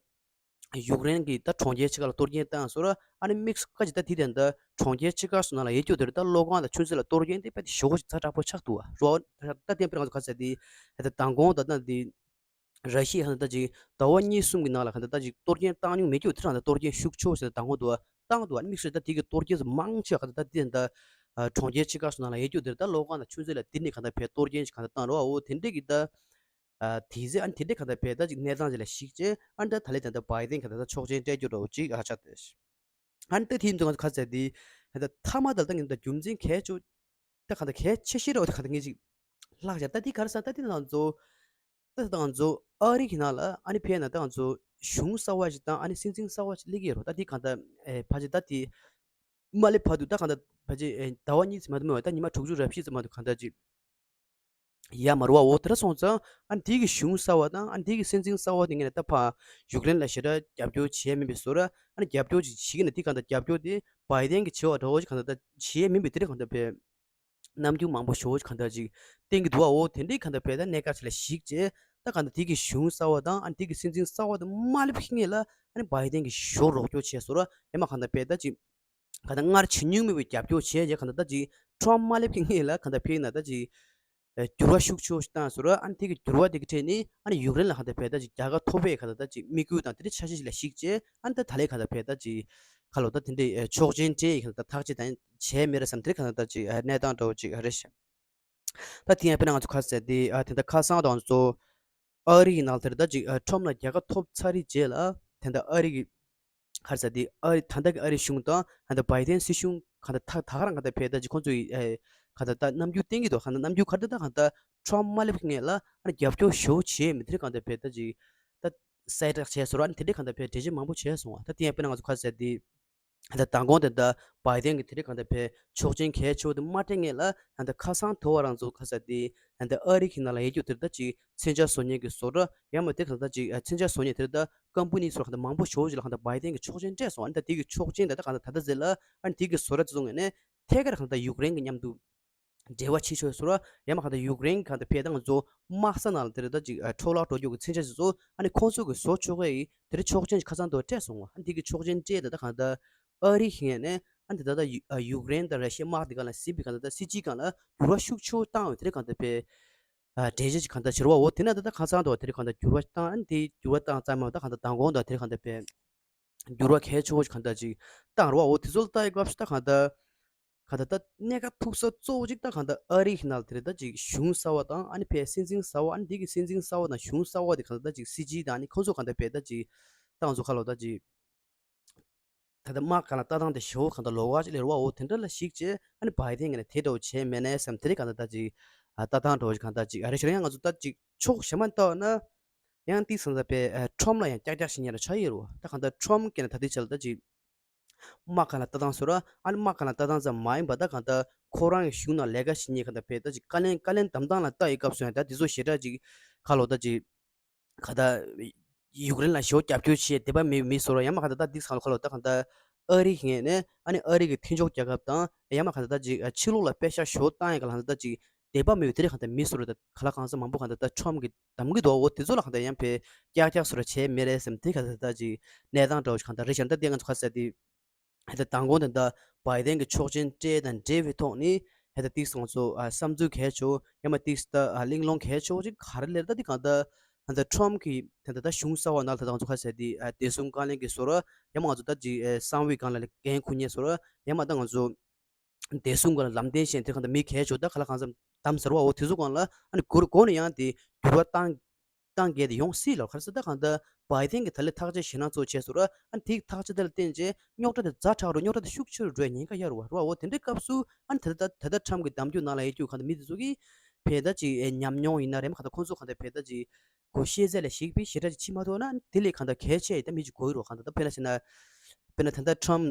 ཡུཀ་རེན་གྱི་ད་གྲོང་ཁྱེར་ཆེ་ཁག་ལ་གཏོར་སྐྱོན་བཏང་སོང་ར། ཨ་ནི་དམིགས་སུ་བཀར་ཅིག་ད་དེ་ད་ལྟ་གྲོང་ཁྱེར་ཆེ་ཁག་སོགས་ནང་ལ་ཡོད་རྒྱུ་དེར་ད་གློག་ཁང་དང་ཆུ་མཛོད་ལ་གཏོར་སྐྱོན་དེ་དཔེ་དེ་ཞེ་པོ་ཅིག་ཛ་དྲག་པོ་ཆགས་འདུག་བ། རོ་ད་ལྟ་བརྟེན་པར་ང་ཚོ་ག་ཟེར་དེ་ད་ལྟ་མདང་དགོང་ད་ལྟ་དེ་ར་ཤི་ཡ་ཧ་ད་ཅིག་ཟླ་བ་གཉིས་གསུམ་གྱི་ནང་ལ་ག་ད་ད་ཅིག་གཏོར་སྐྱོན་བཏང་མྱོང་མེད་རྒྱུ་དེ་རང་ད་གཏོར་སྐྱོན་ཤུགས་ཆེ་ཞིག་ད་མདང་དགོང་དུ་བཏང་འདུག་ཨ་ནི་དམིགས་བསལ་ད་དེ་གི་གཏོར་སྐྱོན་ཚོ་མང་ཆེ་བ་ག་ད་ད་དེ་ད་གྲོང་ཁྱེར་ཆེ་ཁག་སོགས་ནང་ལ་ཡོད་རྒྱུ་དེར་ད་གློག་ཁང་དང་ཆུ་མཛོད་ལ་དེ་ནས་ག་ད་བས་གཏོར་སྐྱོན་ཞིག་ག་ད་བཏང་རོགས་ཨ། འོ་དེ་འདྲས་ཀྱི་ད་དེ་ཚེ་ཨ་ནི་དེ་འདྲས་ག་ད་བས་ད་ཅིག་གནས་སྟངས་ཅིག་ལ་གཞིགས་བྱས་ཨ་ནི་ད་ད་ལས་ད་ད་བའི་ཌེན་ག་ད་ད་ཆོག་མཆན་སྤྲད་རྒྱུ་འདྲ་བོ་ཅིག་ཨ་ཆགས་ཏེ། ཨ་ནི་ད་དེའི་འདུག་ང་ཚོ་ག་ཚད་དེ་ད་ད་མཐའ་མ་ད་ད་ངས་ད་རྒྱུ་མཚན་གལ་ཆེ་ད་ག་ད་གལ་ཆེ་ཤོས་འདྲ་བོ་ད་ག་ད་ངས་ཅིག་ལྷག་བྱས་ད་དེ་ག་རེ་ཟེར་ད་དེ་ང་ཚོ། ད་ད་ང་ཚོ་ཨ་རི་གི་ནང་ལ་ཨ་ནི་ཕེབས་ན་ད་ང་ཚོ་གཞུང་གསར་བ་ཞིག་དང་ཨ་ནི་སྲིད་འཛིན་གསར་བ་ཞིག་སླེབས་ཀྱི་ཡོད་རེད། ད་དེ་གང་ལྟར་ཨེ་ཕལ་ཆེར་ད་དེ་མ་སླེབས་བར་དུ་ད་གང་ལྟར་ཕལ་ཆེར་ཨེ་ཟླ་བ་གཉིས་ཙམ་མ་གཏོགས་མེད་པ་ད་ཉི་མ་དྲུག་ཅུ་རེ་བཞི་ཙམ་མ་གཏོགས་གང་ལྟར་ཅིག་ཡ་མ་རུ་བ་འོ་དེ་འདྲ་སོང་ཙང་ཨ་ནི་དེ་གི་གཞུང་གསར་བ་དང་ཨ་ནི་དེ་གི་སྲིད་འཛིན་གསར་བ་དེ་ངས་ད་ཕར་ཡུཀ་རེན་ལ་ཞེ་དྲག་རྒྱབ་སྐྱོར་བྱས་མེད་པའི་བཟོ་འདྲ། ཨ་ནི་རྒྱབ་སྐྱོར་ཅིག་བྱེད་ཀྱི་ན་དེ་གང་ལྟར་རྒྱབ་སྐྱོར་དེ་བའི་ཌེན་གྱིས་བྱས་པ་འདྲ་བོ་ཅིག་གང་ལྟར་ད་བྱས་མིན་པའི་དེ་འདྲ་གང་ལྟར་བས། རྣམ་འགྱུར་མང་པོ་ཞེ་པོ་གང་ལྟར་ཅིག་བསྟན་གྱི་འདུག་ཨ། འོ་དེ་འདྲའི་གང་ལྟར་བས་ད་གནད་འགག་ཅིག་ལ་གཞིགས་བྱས་ད་གང་ལྟར་དེ་གི་གཞུང་གསར་བ་དང་ཨ་ནི་དེ་གི་སྲིད་འཛིན་གསར་བ་དང་མ་སླེབས་ཀྱི་སྔོན་ལ་ཨ་ནི་བའི་ཌེན་གྱིས་ཞོར་རོགས་སྐྱོར་བྱས་སོང་ར། ཡང་མ་གང་ལྟར་བས་ད་ཅིག་གང་ལྟར་སྔར་བྱེད་མྱོང་མེད་པའི་རྒྱབ་སྐྱོར་བྱས་རྗེས་གང་ལྟར་ད་ཅིག་ཊམ་མ་སླེབས་ཀྱི་སྔོན་ལ་གང་ལྟར་ཕེབས་ན་ད་ཅིག་འགྱུར་བ་ཤུགས་ཆེ་བོ་ཞིག་བཏང་སོང་ར། ཨ་ནི་དེ་གི་འགྱུར་བ་དེ་གི་ཁྲོད་ནས་ཨ་ནི་ཡུཀ་རེན་ལ་གང་ལྟར་བས་ད་ཅིག་རྒྱལ་ཁ་ཐོབ་པའི་གང་ལྟར་ད་ཅིག་དམིགས་ཡུལ་དང་དེ་འདྲའི་འཆར་གཞི་ཞིག་ལ་གཞིགས་བྱས་ཨ་ནི་ད་ད་ལས་གང་ལྟར་བས་ད་ཅིག་ཁ་ལོ་ད་དེ་འདྲའི་ཆོག་མཆན་སྤྲད་ཡི་གང་ལྟར་ཐག་གཅོད་དང་བྱས་མེད་ར་བསམ་དེ་གང་ལྟར་ད་ཅིག་གནས་སྟངས་འདྲ་བོ་ཅིག་རེད་ཤག་ད་དེ་ཡང་དཔེར་ན་ང་ཚོ་ག་ཟེར་དེ་ཨ་དེ་འདྲ་ཁ་སང་དང་ཚོ་ ཨ་རི་ཡི་ནང་དེར་ད་ཅིག་ཨ་ཁྲོམ་ལ་རྒྱལ་ཁ་ཐོབ་ཚར་རེད་རྗེས་ལ་དེ་འདྲ་ཨ་རི་གི་ག་རེ་ཟེར་དེ་ཨ་རི་ད་ལྟ་གི་ཨ་རི་གཞུང་དང་ད་ལྟ་བའི་ཏན་སྲིད་གཞུང་ག་འདྲ་ད་ད་ག་རང་ག་འདྲ་བས་ད་ཅིག་ཁོང་ཚོ་ཡི་ཨེ་ག་འདྲ་ད་རྣམ་འགྱུར་བསྟན་གྱི་འདུག་ག་འདྲ་རྣམ་འགྱུར་ག་འདྲ་ད་ག་འདྲ་ཁྲོམ་མ་སླེབས་ཀྱི་ངེས་ལ་ཨ་རྒྱབ་སྐྱོར་ཞུ་བྱེད་མི་དེ་རིགས་ག་འདྲ་བས་ད་ཅིག་ད་གསལ་བསྒྲགས་བྱས་སོང་ར་ཨ་དེ་འདྲས་ག་འདྲ་བས་འགྲེལ་བཤད་མང་པོ་བྱས་སོང་བ་ད་དེ་ཡང་དཔེར་ན་ང་ཚོ་ག་རེ་ཟེར་དེ། ད་མདང་དགོང་དེ་འདྲ་བའི་ཏན་གྱི་དེ་རིང་གང་ལྟར་བས་ཆོག་མཆན་གལ་ཆེ་བོ་དེ་མ་སྤྲད་སྔོན་ལ་ད་ཁ་སང་དོ་བ་རང་ཚོ་ག་རེ་ཟེར་དེ་ད་ཨ་རི་གི་ནང་ལ་ཡོད་རྒྱུ་དེ་འདྲ་ཅིག་མཚོན་ཆ་བཟོ་མཁན་གྱི་བཟོ་གྲྭ་ཡང་མ་དེ་གང་ལྟར་ཅིག་མཚོན་ཆ་བཟོ་མཁན་དེ་འདྲ་ཀམ་པ་ནི་ཚོ་གང་ལྟར་མང་པོ་ཞེ་པོ་ཅིག་ལ་གང་ལྟར་བའི་ཏན་གྱི་ཆོག་མཆན་སྤྲད་སོང་། ཨ་ནི་ད་དེ་གི་ཆོག་མཆན་དེ་ད་གང་ལྟར་ད་ལྟ་ཟེར་ལ་ཨ་ནི་དེ་གི་བཟོ་གྲྭ་དེ་ཚོ་ངོས་ནས་ཐད་ཀར་གང་ལྟར་ཡུཀ་རེན་གྱི་མཉམ་དུ། འབྲེལ་བ་བྱེད་ཆོག་ཟེར་བ་ཡང་མ་གང་ལྟར་ཡུཀ་རེན་གང་ལྟར་བས་ད་ང་ཚོ་དམག་ས་ནང་ལ་དེ་རེད་ད་ཅིག་འཕྲོ་བརླག་འགྲོ་རྒྱུ་གི་མཚོན་ཆ་ཞིག་བཟོ་ཨ་ནི་ཁོང་ཚོ་གི་བཟོ་ཆོག་གི་ཡིན་དེ་རིང་ཆོག་མཆན་ཞིག་ཁ་སང་དུ་སྤྲད་སོང་བ་ཨ་ནི་དེ་གི་ཆོག་མཆན་སྤྲད་ད་ད་གང་ལྟར་ཨ་རི་ཞིག་ནས་ཨ་ནི་ད་ད་ཡུ་ཡུཀ་རེན་དང་ར་ཤི་ཡ་དམག་དེ་ག་ལ་སྲིད་པའི་གང་ལྟར་ད་སྲིད་ཇུས་གང་ལ་འགྱུར་བ་ཤུགས་ཆེ་བཏང་བའི་དེ་རིང་གང་ལྟར་བས་འགྲེལ་བཤད་ཅིག་གང་ལྟར་བྱེད་རོགས་འོ་དེ་ན་ད་ད་ཁ་སང་དུ་དེ་རིང་གང་ལྟར་འགྱུར་བ་བཏང་ཨ་ནི་དེ་འགྱུར་བ་བཏང་ཙམ་མ་ད་གང་ལྟར་མདང་དགོང་དུ་དེ་རིང་གང་ལྟར་བས། འགྱུར་བ་གལ་ཆེ་བོ་ཞིག་གང་ལྟར་ཅིག་བཏང་རོགས་འོ་དེ་ཚོ་ལ་ལྟ་ཡི་སྐབས་སུ་ད་གང་ལྟར་གང་ལྟར་ད་གནད་འགག་ཐུག་ས་གཙོ་བོ་ཅིག་ད་གང་ལྟར་ཨ་རི་ནང་དེ་རེད་ད་ཅིག་གཞུང་གསར་བ་དང་ཨ་ནི་ཕའི་སྲིད་འཛིན་གསར་བ་ཨ་ནི་འདི་གི་སྲིད་འཛིན་གསར་བ་དང་གཞུང་གསར་བ་དེ་གང་ལྟར་ད་ཅིག་སྲིད་སྤྱི་དང་ཨ་ནི་ཁོང་ཚོ་གང་ལྟར་བས་ད་ཅིག་ཏང་ཚོ་ཁ་ལོ་ད་ཅིག་ད་ལྟ་དམག་གང་ལ་ལྟ་སྟངས་དེ་ཞེ་བོ་གང་ལྟར་ལོགས་ཀ་ཅིག་ལས་རོགས་འོ་དེ་འདྲ་ལ་གཞིགས་བྱས་ཨ་ནི་བའི་ཏན་གི་ནས་དེ་འདྲ་བོ་བྱས་མེད་ནས་བསམ་དེ་རིང་གང་ལྟར་ད་ཅིག་ལྟ་སྟངས་འདྲ་བོ་ཅིག་གང་ལྟར་ཅིག་ཨ་རེ་ཞིག་ཡང་ང་ཚོ་ད་ཅིག་ཕྱོགས་གཞན་མ་ལྟ་བ་ན། ཡང་ཏིག་སང་ད་པའི་ཁྲོམ་ལ་ཡང་ཀྱག་ཀྱག་ཞིག་ཉེ་ར་ཆགས་ཡོད་རེད་བ། ད་གང་ལྟར་ཁྲོམ་སྐད་ནས་ད་ལྟའི་ཆ་ལ་ད་ཅིག་དམག་གང་ལ་ལྟ་སྟངས་སུ་ར་ཨ་ནི་དམག་གང་ལ་ལྟ་སྟངས་ཙམ་མ་ཡིན་པ་ད་གང་ལྟར་ཁོ་རང་གི་གཞུང་ནང་ལས་ཀ་བྱེད་མཁན་གང་ལྟར་བས་ད་ཅིག་བཀའ་ལན་བཀའ་ལན་དམ་བཏང་ལ་ལྟ་ཡི་སྐབས་སུ་ཡང་ད་དེ་ཚོ་ཞེ་དྲག་ཅིག་ཁ་ལོ་ད་ཅིག་ག་ད་ཡུཀ་རེན་ལ་ཞེ་པོ་རྒྱབ་སྐྱོར་བྱེད་དད་པ་མེད་མི་སོ་ར་ཡང་མ་གང་ལྟར་ད་ཏིག་སང་ལ་ཁ་ལོ་ད་གང་ལྟར་ཨ་རི་ངོས་ནས་ཨ་ནི་ཨ་རི་གི་མཐུན་ཕྱོགས་རྒྱལ་ཁབ་དང་ཡང་མ་གང་ལྟར་ད་ཅིག་ཕྱི་ལོགས་ལ་པེ་ཤག་ཞེ་པོ་བཏང་ཡི་ག་ལ་གང་ལྟར་ད་ཅིག་དད་པ་མེད་པའི་དེ་རིང་གང་ལྟར་མི་སོ་ར་ད་ག་ལ་གང་ས་མང་པོ་གང་ལྟར་ད་ཁྲོམ་གི་གདམ་གི་འདུག་འོ་དེ་ཚོ་ལ་གང་ལྟར་ཡང་ཕེ་ཀྱག་ཀྱག་སོ་ར་བྱས་མེད་རེད་བསམ་དེ་ག་ད་ད་ཅིག་གནས་སྟངས་འདྲ་བོ་ཞིག་གང་ལྟར་རེད་ཤག་ད་དེ་ང་ཚོ་ག་ཟེར་དེ་ཧེ་ད་མདང་དགོང་དེ་འདྲ་བའི་ཏན་གྱི་ཆོག་མཆན་སྤྲད་དང་འབྲེལ་བའི་ཐོག་ནས་ཧེ་ད་ཏིག་སང་ཚོ་བསམ་ཚུལ་གལ་ཆེ་བོ་ཡང་མ་ཏིག་ད་གླེང་སློང་གལ་ཆེ་བོ་ཅིག་ག་རེ་ལེར་ད་དེ་གང་ལྟར་ཧེ་ད་ཁྲོམ་གི་དེ་འདྲ་ད་གཞུང་གསར་བ་ནང་ལ་ད་ང་ཚོ་ག་ཟེར་དེ་བདེ་སྲུང་བཀའ་བློན་གྱི་སོ་ར་ཡང་མ་ང་ཚོ་ད་ཅིག་གསང་བའི་སྒང་ལ་འགན་འཁུར་མཁན་སོ་ར་ཡང་མ་ད་ང་ཚོ་བདེ་སྲུང་སྒང་ལ་ལམ་སྟོན་བྱེད་དེ་གང་ལྟར་མི་གལ་ཆེ་བོ་ད་ག་ལ་གང་འཚམ་དམ་ཟེར་བ་འོ་དེ་ཚོ་སྒང་ལ་ཨ་ནི་གུར་གོ་ནས་ཡང་དེ་འགྱུར་བ་བཏང་བཏང་གལ་དེ་ཡོང་སྲིད་ལ་ག་རེ་ཟེར་ད་གང་ལྟར་བའི་ཏན་གྱི་ད་ལས་ཐག་གཅོད་ཞེད་སྣང་ཚོ་བྱས་སོ་ར་ཨ་ནི་དེ་ཐག་གཅོད་དེ་ལ་བརྟེན་བྱས་རྙོག་དྲ་དེ་ཛ་དྲག་རུ་རྙོག་དྲ་དེ་ཤུགས་ཆེ་རུ་འགྲོ་བའི་ཉེན་ཁ་ཡོད་རེད་བ་རེད་བ་འོ་དེ་འདྲའི་སྐབས་སུ་ཨ་ནི་ད་ལྟ་ད་ལྟ་ཁྲོམ་གྱི་གདམ་རྒྱུད་ནང་ལ་ཡོད་རྒྱུ་གང་ལྟར་མི་དེ་ཚོ་གིས་ཕེ་ད་ཅིག་ཉམས་མྱོང་ཡིན་ན་རེད་མ་གང་ལྟར་ཁོང་ཚོ་གང་ལྟར་ཕེ་ད་ཅིག་གོ་ཤེས་ཚད་ལ་ཞིག་པའི་ཞེ་དྲག་ཅིག་ཕྱིན་མ་ཐུབ་ན་ཨ་ནི་དེ་ལས་གང་ལྟར་གལ་ཆེ་ཡིན་ད་མི་ཅིག་དགོས་ཡོད་རེད་བ་གང་ལྟར་ད་ཕེ་ལ་ཟེར་ན། དཔེར་ན་ད་ལྟ་ཁྲོམ་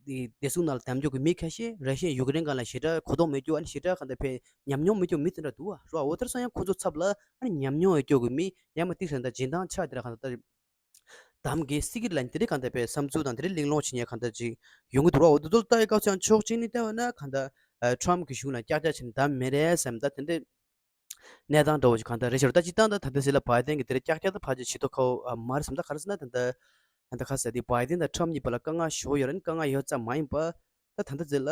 འདི་བདེ་སྲུང་ནང་ལ་གདམ་རྒྱུ་གི་མི་ཁ་ཤས་ར་ཤི་ཡ་ཡུཀ་རེན་སྒང་ལ་ཞེ་དྲག་གོ་རྟོགས་མེད་རྒྱུ་ཨ་ནི་ཞེ་དྲག་གང་ལྟར་ཕེ་ཉམས་མྱོང་མེད་རྒྱུ་མི་དེ་འདྲ་འདུག་བ་རོ། འོ་དེར་སོང་ཡང་ཁོ་ཚོ་ཚབ་ལ་ཨ་ནི་ཉམས་མྱོང་ཡོད་རྒྱུ་གི་མི་ཡང་མ་ཏིག་ཟེར་ད་སྦྱིན་བཏང་ཆགས་དེ་འདྲ་གང་ལྟར་གདམ་གི་སྲིད་ཀྱི་ལ་དེ་འདྲ་གང་ལྟར་ཕེ་བསམ་ཚུལ་དང་དེ་འདྲ་གླེང་སློང་བྱེད་མཁན་གང་ལྟར་ཅིག་ཡོང་གི་འདུག་རོ། འོ་དེ་ཚོ་ལ་ལྟ་ཡི་སྐབས་སུ་ཡང་ཕྱོགས་གཅིག་ནས་བལྟས་པ་ན་གང་ལྟར་ཁྲོམ་གྱི་གཞུང་ལ་ཀྱག་ཀྱག་བྱས་ནས་གདམ་མེད་རེད་བསམ་ད་དེ་འདྲ། གནས་སྟངས་འདྲ་བོ་ཞིག་གང་ལྟར་རེད་ཤག་ད་སྤྱིར་བཏང་ད་ད་ལྟ་ཟེར་ལ་བའི་ཏན་གྱི་དེ་རིང་ཀྱག་ཀྱག་ད་ཕལ་ཆེར་བྱེད་ཐུབ་ཁ་བོ་མ་རེད་བསམ། ད་ག་རེ་ཟེར་ན་ད་ལྟ་ད་ལྟ་ག་ཟེར་དེ་བའི་ཏན་དང་ཁྲོམ་གཉིས་བར་ལ་དཀའ་ངལ་ཞེ་པོ་ཡོད་རེད། དཀའ་ངལ་ཡོད་ཙམ་མ་ཡིན་པ་ད་ད་ལྟ་ཟེར་ལ་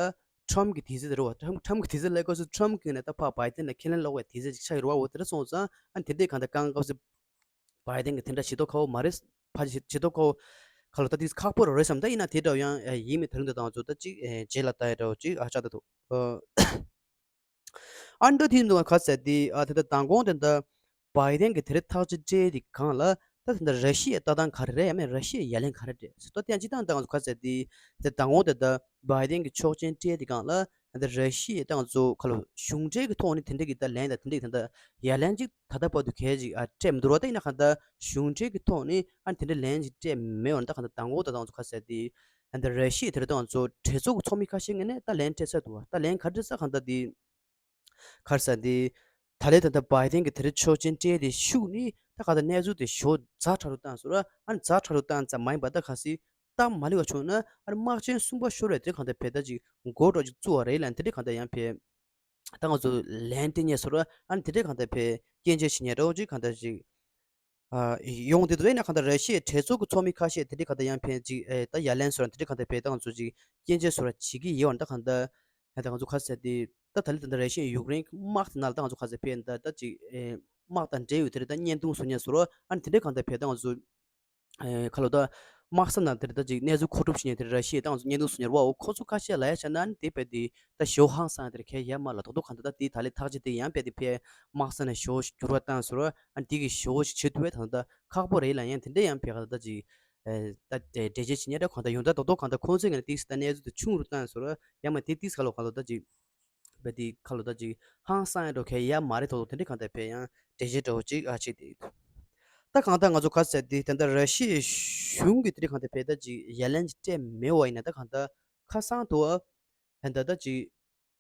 ཁྲོམ་གྱི་དུས་ཚོད་དེ་རེད་བ། ཁྲོམ་ཁྲོམ་གྱི་དུས་ཚོད་ལ་སྐབས་སུ་ཁྲོམ་གྱི་ནས་ད་ཕར་བའི་ཏན་ལ་ཁས་ལེན་སློག་པའི་དུས་ཚོད་ཅིག་ཆགས་ཡོད་རེད་བ། འོ་དེ་འདྲ་སོང་ཙང་ཨ་དེ་འདྲས་གང་ལྟར་གང་སྐབས་སུ་བའི་ཏན་གྱི་དེ་འདྲ་བྱེད་ཐུབ་ཁ་བོ་མ་རེད། ཕལ་ཆེར་བྱེད་ཐུབ་ཁ་བོ་ཁ་ལོ་ད་དེ་ཁག་པོ་རེད་བསམ། ད་ཡིན་ན་དེ་འདྲ་ཡང་ཡིན་མིན་ད་རུང་ད་ད་ང་ཚོ་ད་ཅིག་རྗེས་ལ་ལྟ་ཡ་འདྲ་བོ་ཅིག་ཨ་ཆགས་ད་འདུག་ཨ་འདྲ་དེ་འདུག་ག་ཟེར་དེ་ཨ་དེ་ལྟར་མདང་དགོང་དེ་འདྲ་བའི་ཏན་གྱི་དེ་རིང་ཐག་གཅོད་སྤྲད་དེ་གང་ལ་ད་དེ་འདྲ་ར་ཤི་ཡའི་ལྟ་སྟངས་ག་རེ་རེད་ཡང་མིན་ར་ཤི་ཡའི་ཡ་ལན་ག་རེ་རེད་ཟེར་ཏོ་དེ་ཡང་སྤྱིར་བཏང་ད་ང་ཚོ་ག་ཟེར་དེ་དེ་མདང་དགོང་དེ་འདྲ་བའི་ཏན་གྱི་ཆོག་མཆན་སྤྲད་དེ་གང་ལ་ད་འདྲ་ར་ཤི་ཡའི་ད་ང་ཚོ་ཁ་ལོ་གཞུང་འབྲེལ་གྱི་ཐོག་ནས་དེ་འདྲ་གི་ད་ལན་ད་དེ་འདྲ་གི་ད་འདྲ་ཡ་ལན་ཅིག་ད་ལྟ་བར་དུ་གལ་ཅིག་ཨ་སྤྲད་མི་འདུག་ར། ད་ཡིན་ན་གང་ལྟར་གཞུང་འབྲེལ་གྱི་ཐོག་ནས་ཨ་དེ་འདྲ་ལན་ཅིག་སྤྲད་མེད་འོ་ན་ད་གང་ལྟར་མདང་དགོང་ད་ང་ཚོ་ག་ཟེར་དེ་ད་འདྲ་ར་ཤི་ཡའི་དེ་རིང་ད་ང་ཚོ་གྲོས་ཚོགས་ཀྱི་ཚོགས་མི་ཁ་ཤས་ངོས་ནས་ད་ལན་སྤྲད་ཚར་འདུག་བ། ད་ལན་ག་འདྲ་ས་གང་ལྟར་དེ། ག་རེ་ཟེར་འདི། ད་ལན་ད་ལྟ་བའི་ཏན་གྱི་དེ་རིང་ཆོག་མཆན་སྤྲད་དེ་ཤུགས་ནི་ད་ག་ད་གནས་ཚུལ་དེ་ཞོ་ཛ་དྲག་རུ་བཏང་སོང་ར། ཨ་ནི་ཛ་དྲག་རུ་བཏང་ཙམ་མ་ཡིན་པ་ད་ག་སི་སྟབས་མ་ལེགས་པ་བྱུང་ན་ཨ་ནི་དམག་ཆེན་གསུམ་པ་ཤོར་བའི་དེ་གང་ལྟར་བས་ད་ཅིག་མགོ་འདྲ་ཅིག་བཙུགས་པ་རེད་ལ་དེ་འདྲས་གང་ལྟར་ཡང་བས་ད་ང་ཚོ་ལན་སྤྲད་ཉེས་སོང་ར། ཨ་ནི་དེ་འདྲས་གང་ལྟར་བས་སྐྱོན་བརྗོད་བྱེད་ཉེས་འདྲ་བོ་ཅིག་གང་ལྟར་ཅིག་ཨ་ཡོང་དེ་དུ་ཡིན་ན་གང་ལྟར་ར་ཤི་ཡའི་གྲོས་ཚོགས་ཀྱི་ཚོགས་མི་ཁ་ཤས་དེ་འདྲས་གང་ལྟར་ཡང་ཕན་ཅིག་ཨེ་ད་ཡ་ལན་སོར་དེ་འདྲས་གང་ལྟར་བས་ད་ང་ཚོ་ཅིག་སྐྱོན་བརྗོད་སོར་བྱེད་ཀྱི་ཡོད་ད་གང་ལྟར་ཨེ་ད་ང་ཚོ་ཁ་ཟེར་དེ་ད་ད་ལི་ད་ད་ར་ཤི་ཡའི་ཡུཀ་རེན་དམག་དེ་ནང་ལ་ད་ང་ཚོ་ཁ་ཟེར་ཕན་ད་ད་ཅིག་ཨེ་དམག་དང་འབྲེལ་ཡོད་དེ་རེད་ད་བརྙན་ཐུང་བཟོ་ཉེས་སོར་ཨ་ནི་དེ་འདྲས་གང་ལྟར་བས་ད་ང་ཚོ་ཨེ་ཁ་ལོ་ད་ དམག་ས་ནང་དེར་ད་ཅིག་གནས་ཚུལ་མཁོ་སྒྲུབ་བྱེད་མཁན་དེར་ར་ཤི་ཡའི་ཏང་ཙུའུ་བརྙན་ཐུང་བཟོ་མཁན་རེད་བ། འོ་ཁོ་ཚོ་ཁ་ཤས་ལ་ཡ་བྱས་ན་ཨ་ནི་དེ་རྦད་དེ་ད་ཞེ་པོ་ཧང་སངས་ཡ་དེར་གལ་ཡོད་མ་རེད། རྡོག་རྡོག་གང་ལྟར་ད་དེ་ད་ལས་ཐག་གཅོད་དེ་ཡང་རྦད་དེ་ཕར་དམག་ས་ནས་ཞེ་པོ་འགྱུར་བ་བཏང་ཟེར་བ། ཨ་ནི་དེ་གི་ཞེ་པོ་ཞིག་བྱེད་ཐུབ་པའི་ད་ད་ཁག་པོ་རེད་ལབ་ཡ་དེ་འདྲ་ཡང་ཕར་ག་ད་ཅིག་ཨེ་ད་འགྲེལ་བརྗོད་བྱེད་མཁན་འདྲ་གང་ལྟར་ཡོང་། ད་རྡོག་རྡོག་གང་ལྟར་ཁོང་ཚོའི་ངོས་ནས་ཏིག་ཙམ་ད་གནས་ཚུལ་དེ་ཆུང་རུ་བཏང་ཟེར་བ། ཡང་མ་དེ་ཏིག་ཙམ་ག་ལོ་ག་ད་ཅིག་རྦད་དེ་ཁ་ལོ་ད་ཅིག་ཧང་སངས་ཡ་འགྲོ་གལ་ཡོད་མ་རེད། རྡོག་རྡོག་དེ་འདྲ་གང་ལྟར་ཕར་ཡང་འགྲེལ་བརྗོད་འདྲ་བོ་ཅིག་ཨ་བྱེད་དེ་འདུག་ད་གང་ལྟར་ང་ཚོ་ག་ཟེར་དེ་ད་ལྟ་ར་ཤི་ཡའི་གཞུང་གིས་དེ་འདྲ་གང་ལྟར་ཕར་ད་ཅིག་ཡ་ལན་ཅིག་སྤྲད་མེད་པ་ཡིན་ན། ད་གང་ལྟར་ཁ་སང་དུ་ད་ད་ད་ཅིག་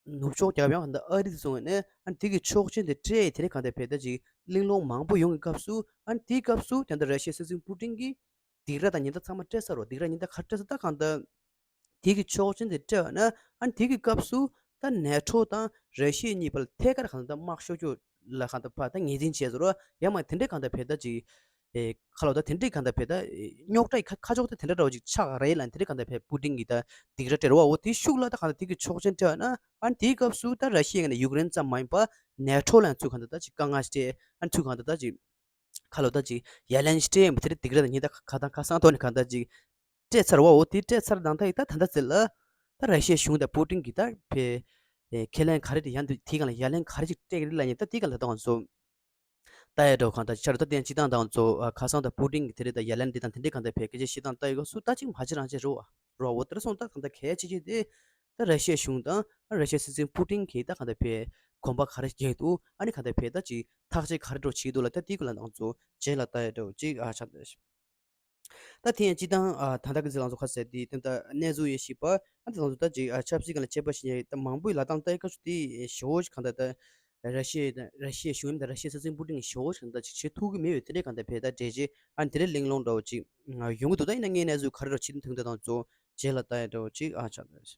ནུབ་ཕྱོགས་རྒྱལ་ཁབ་ཡང་ད་ལྟ་ཨ་རི་དེ་ཚོ་ནས་ཨ་ནི་དེ་གི་ཆོག་མཆན་དེ་སྤྲད་ཡས་དེ་འདྲ་གང་ལྟར་ཕར་ད་ཅིག་གླེང་སློང་མང་པོ་ཡོང་གི་སྐབས་སུ། ཨ་ནི་དེའི་སྐབས་སུ་ད་ལྟ་ར་ཤི་ཡའི་སྲིད་འཛིན་པུ་ཏིན་གྱིས་སྡིགས་ར་དང་ཉེས་འདབས་ཚང་མ་སྤྲད་ཚར་རོ། སྡིགས་ར་ཉེས་འདབས་ག་རེ་སྤྲད་ཚར། ད་གང་ལྟར་དེ་གི་ཆོག་མཆན་དེ་སྤྲད་པ་ན། ཨ་ནི་དེ་གི་སྐབས་སུ་ད་ནེ་ཊོ་དང་ར་ཤི་ཡ་གཉིས་བར་ཐད་ཀར་གང་ལྟར་དམག་ཤོར་རྒྱུ་ལ་གང་ལྟར་ཕར་ད་ངོས་འཛིན་བྱས་ཟེར་རོ། ཡང་མ་དེ་འདྲའི་གང་ལྟར་ཕར་ད་ཅིག་ཨེ་ཁ་ལོ་ད་དེ་འདྲའི་གང་ལྟར་ཕར་ད་རྙོག་དྲ་ཡི་ཁ་ཁ་ཕྱོགས་ད་དེ་འདྲ་འདྲ་བོ་ཅིག་ཆགས་རེད་ལབ། དེ་འདྲའི་གང་ལྟར་ཕར་པུ་ཏིན་གྱིས་ད་སྡིགས་ར་སྤྲད་རོ་བ། འོ་དེའི་ཤུགས་ལ་ད་གང་ལྟར་དེ་གི་ཆོག་མཆན་སྤྲད་པ་ན། ཨ་ནི་དེའི་སྐབས་སུ་ད་ར་ཤི་ཡའི་ངོས་ནས་ཡུཀ་རེན་ཙམ་མ་ཡིན་པར་ནེ་ཊོ་ལ་ཡང་ཚུར་གང་ལྟར་ད་ཅིག་དཀའ་ངལ་སྤྲད། ཨ་ནི་ཚུར་གང་ལྟར་ད་ཅིག་ཁ་ལོ་ད་ཅིག་ཡ་ལན་ཞིག་སྤྲད་ཡིན་པ་དེ་རེད། སྡིགས་ར་དང་ཉེས་འདབས་ཁ་ཐང་ཁ་སང་ཐོག་ནས་གང་ལྟར་ཅིག་སྤྲད་ཚར་བ། འོ་དེ་སྤྲད་ཚར་དང་ད་ཡིན་ད་ད་ལྟ་ཟེར་ལ་ད་ར་ཤི་ཡའི་གཞུང་དང་པུ་ཏིན་གྱིས་ད་ཕར་ཨེ་ཁས་ལེན་ག་རེ་དེ་ཡང་དེ་གང་ལ་ཡ་ལན་ག་རེ་ཅིག་སྤྲད་ཀྱི་རེད་ལབ་ཡིན་ད་དེ་གང་ལ་ད་ང་ཚོ་ལྟ་ཡ་འགྲོ་གང་ལྟར་ཆ་རུ་ད་དེ་ཡང་སྤྱི་བཏང་ད་ང་ཚོ་ཨ་ཁ་སང་ད་པུ་ཏིན་གྱིས་དེ་རེད་ད་ཡ་ལན་འདི་དང་དེ་འདྲའི་གང་ལྟར་ཕར་སྐད་ཆ་བཤད་སྟངས་ལྟ་ཡི་ག་སུ་ད་ཅིག་མ་བྱེད་རང་བྱེད་རོ་བ་རོ། འོ་དེར་སོང་ད་གང་ལྟར་གལ་ཆེ་ཆེ་དེ་ད་ར་ཤི་ཡའི་གཞུང་དང་ཨ་ར་ཤི་ཡའི་སྲིད་འཛིན་པུ་ཏིན་གྱིས་ད་གང་ལྟར་ཕར་གོམ་པ་ག་རེ་རྒྱག་འདུག་ཨ་ནི་གང་ལྟར་ཕར་ད་ཅིག་ཐག་གཅོད་ག་རེ་འགྲོ་བྱེད་འདུག་ལ་ད་དེའི་སྐོར་ལ་ང་ཚོ་རྗེས་ལ་ལྟ་ཡ་འདྲ་བོ་ཅིག་ཨ་ཆགས་འདུག་ད་དེ་ཡང་སྤྱི་བཏང་ཨ་ད་ལྟ་གི་ཚེ་ལང་ཚོ་ཁ་ཟེར་དེ་ད་ལྟ་གནས་ཚུལ་ཡོད་ཤེས་པ་ཨ་ད་ལང་ཚོ་ད་ཅིག་ཨ་ཆབ་སྲིད་སྒང་ལ་དཔྱད་པ་བྱེད་མཁན་ད་མང་པོའི་ལབ་སྟངས་ལྟ་ཡི་སྐབས་སུ་དེ་ཞེ་པོ་ཞིག་གང་ལྟར་ད་ར་ཤི་ཡ་ར་ཤི་ཡའི་གཞུང་ཡིན་ད་ར་ཤི་ཡའི་སྲིད་འཛིན་པུ་ཏིན་གྱིས་ཞེ་པོ་ཞིག་གང་ལྟར་ཅིག་བྱེད་ཐུབ་ཀྱི་མེད་པའི་དེ་འདྲའི་གང་ལྟར་ཕར་ད་འགྲེལ་བྱེད་ཨ་དེ་འདྲའི་གླེང་སློང་འདྲ་བོ་ཅིག་ཡོང་གི་འདུག་ད་ཡིན་ན་ངས་གནས་ཚུལ་ག་རེ་འདྲ་བོ་བྱེད་དུ་ཐུག་འདུག་ད་ང་ཚོ་རྗེས་ལ་ལྟ་ཡ་འདྲ་བོ་ཅིག་ཨ་ཆགས་འདུག་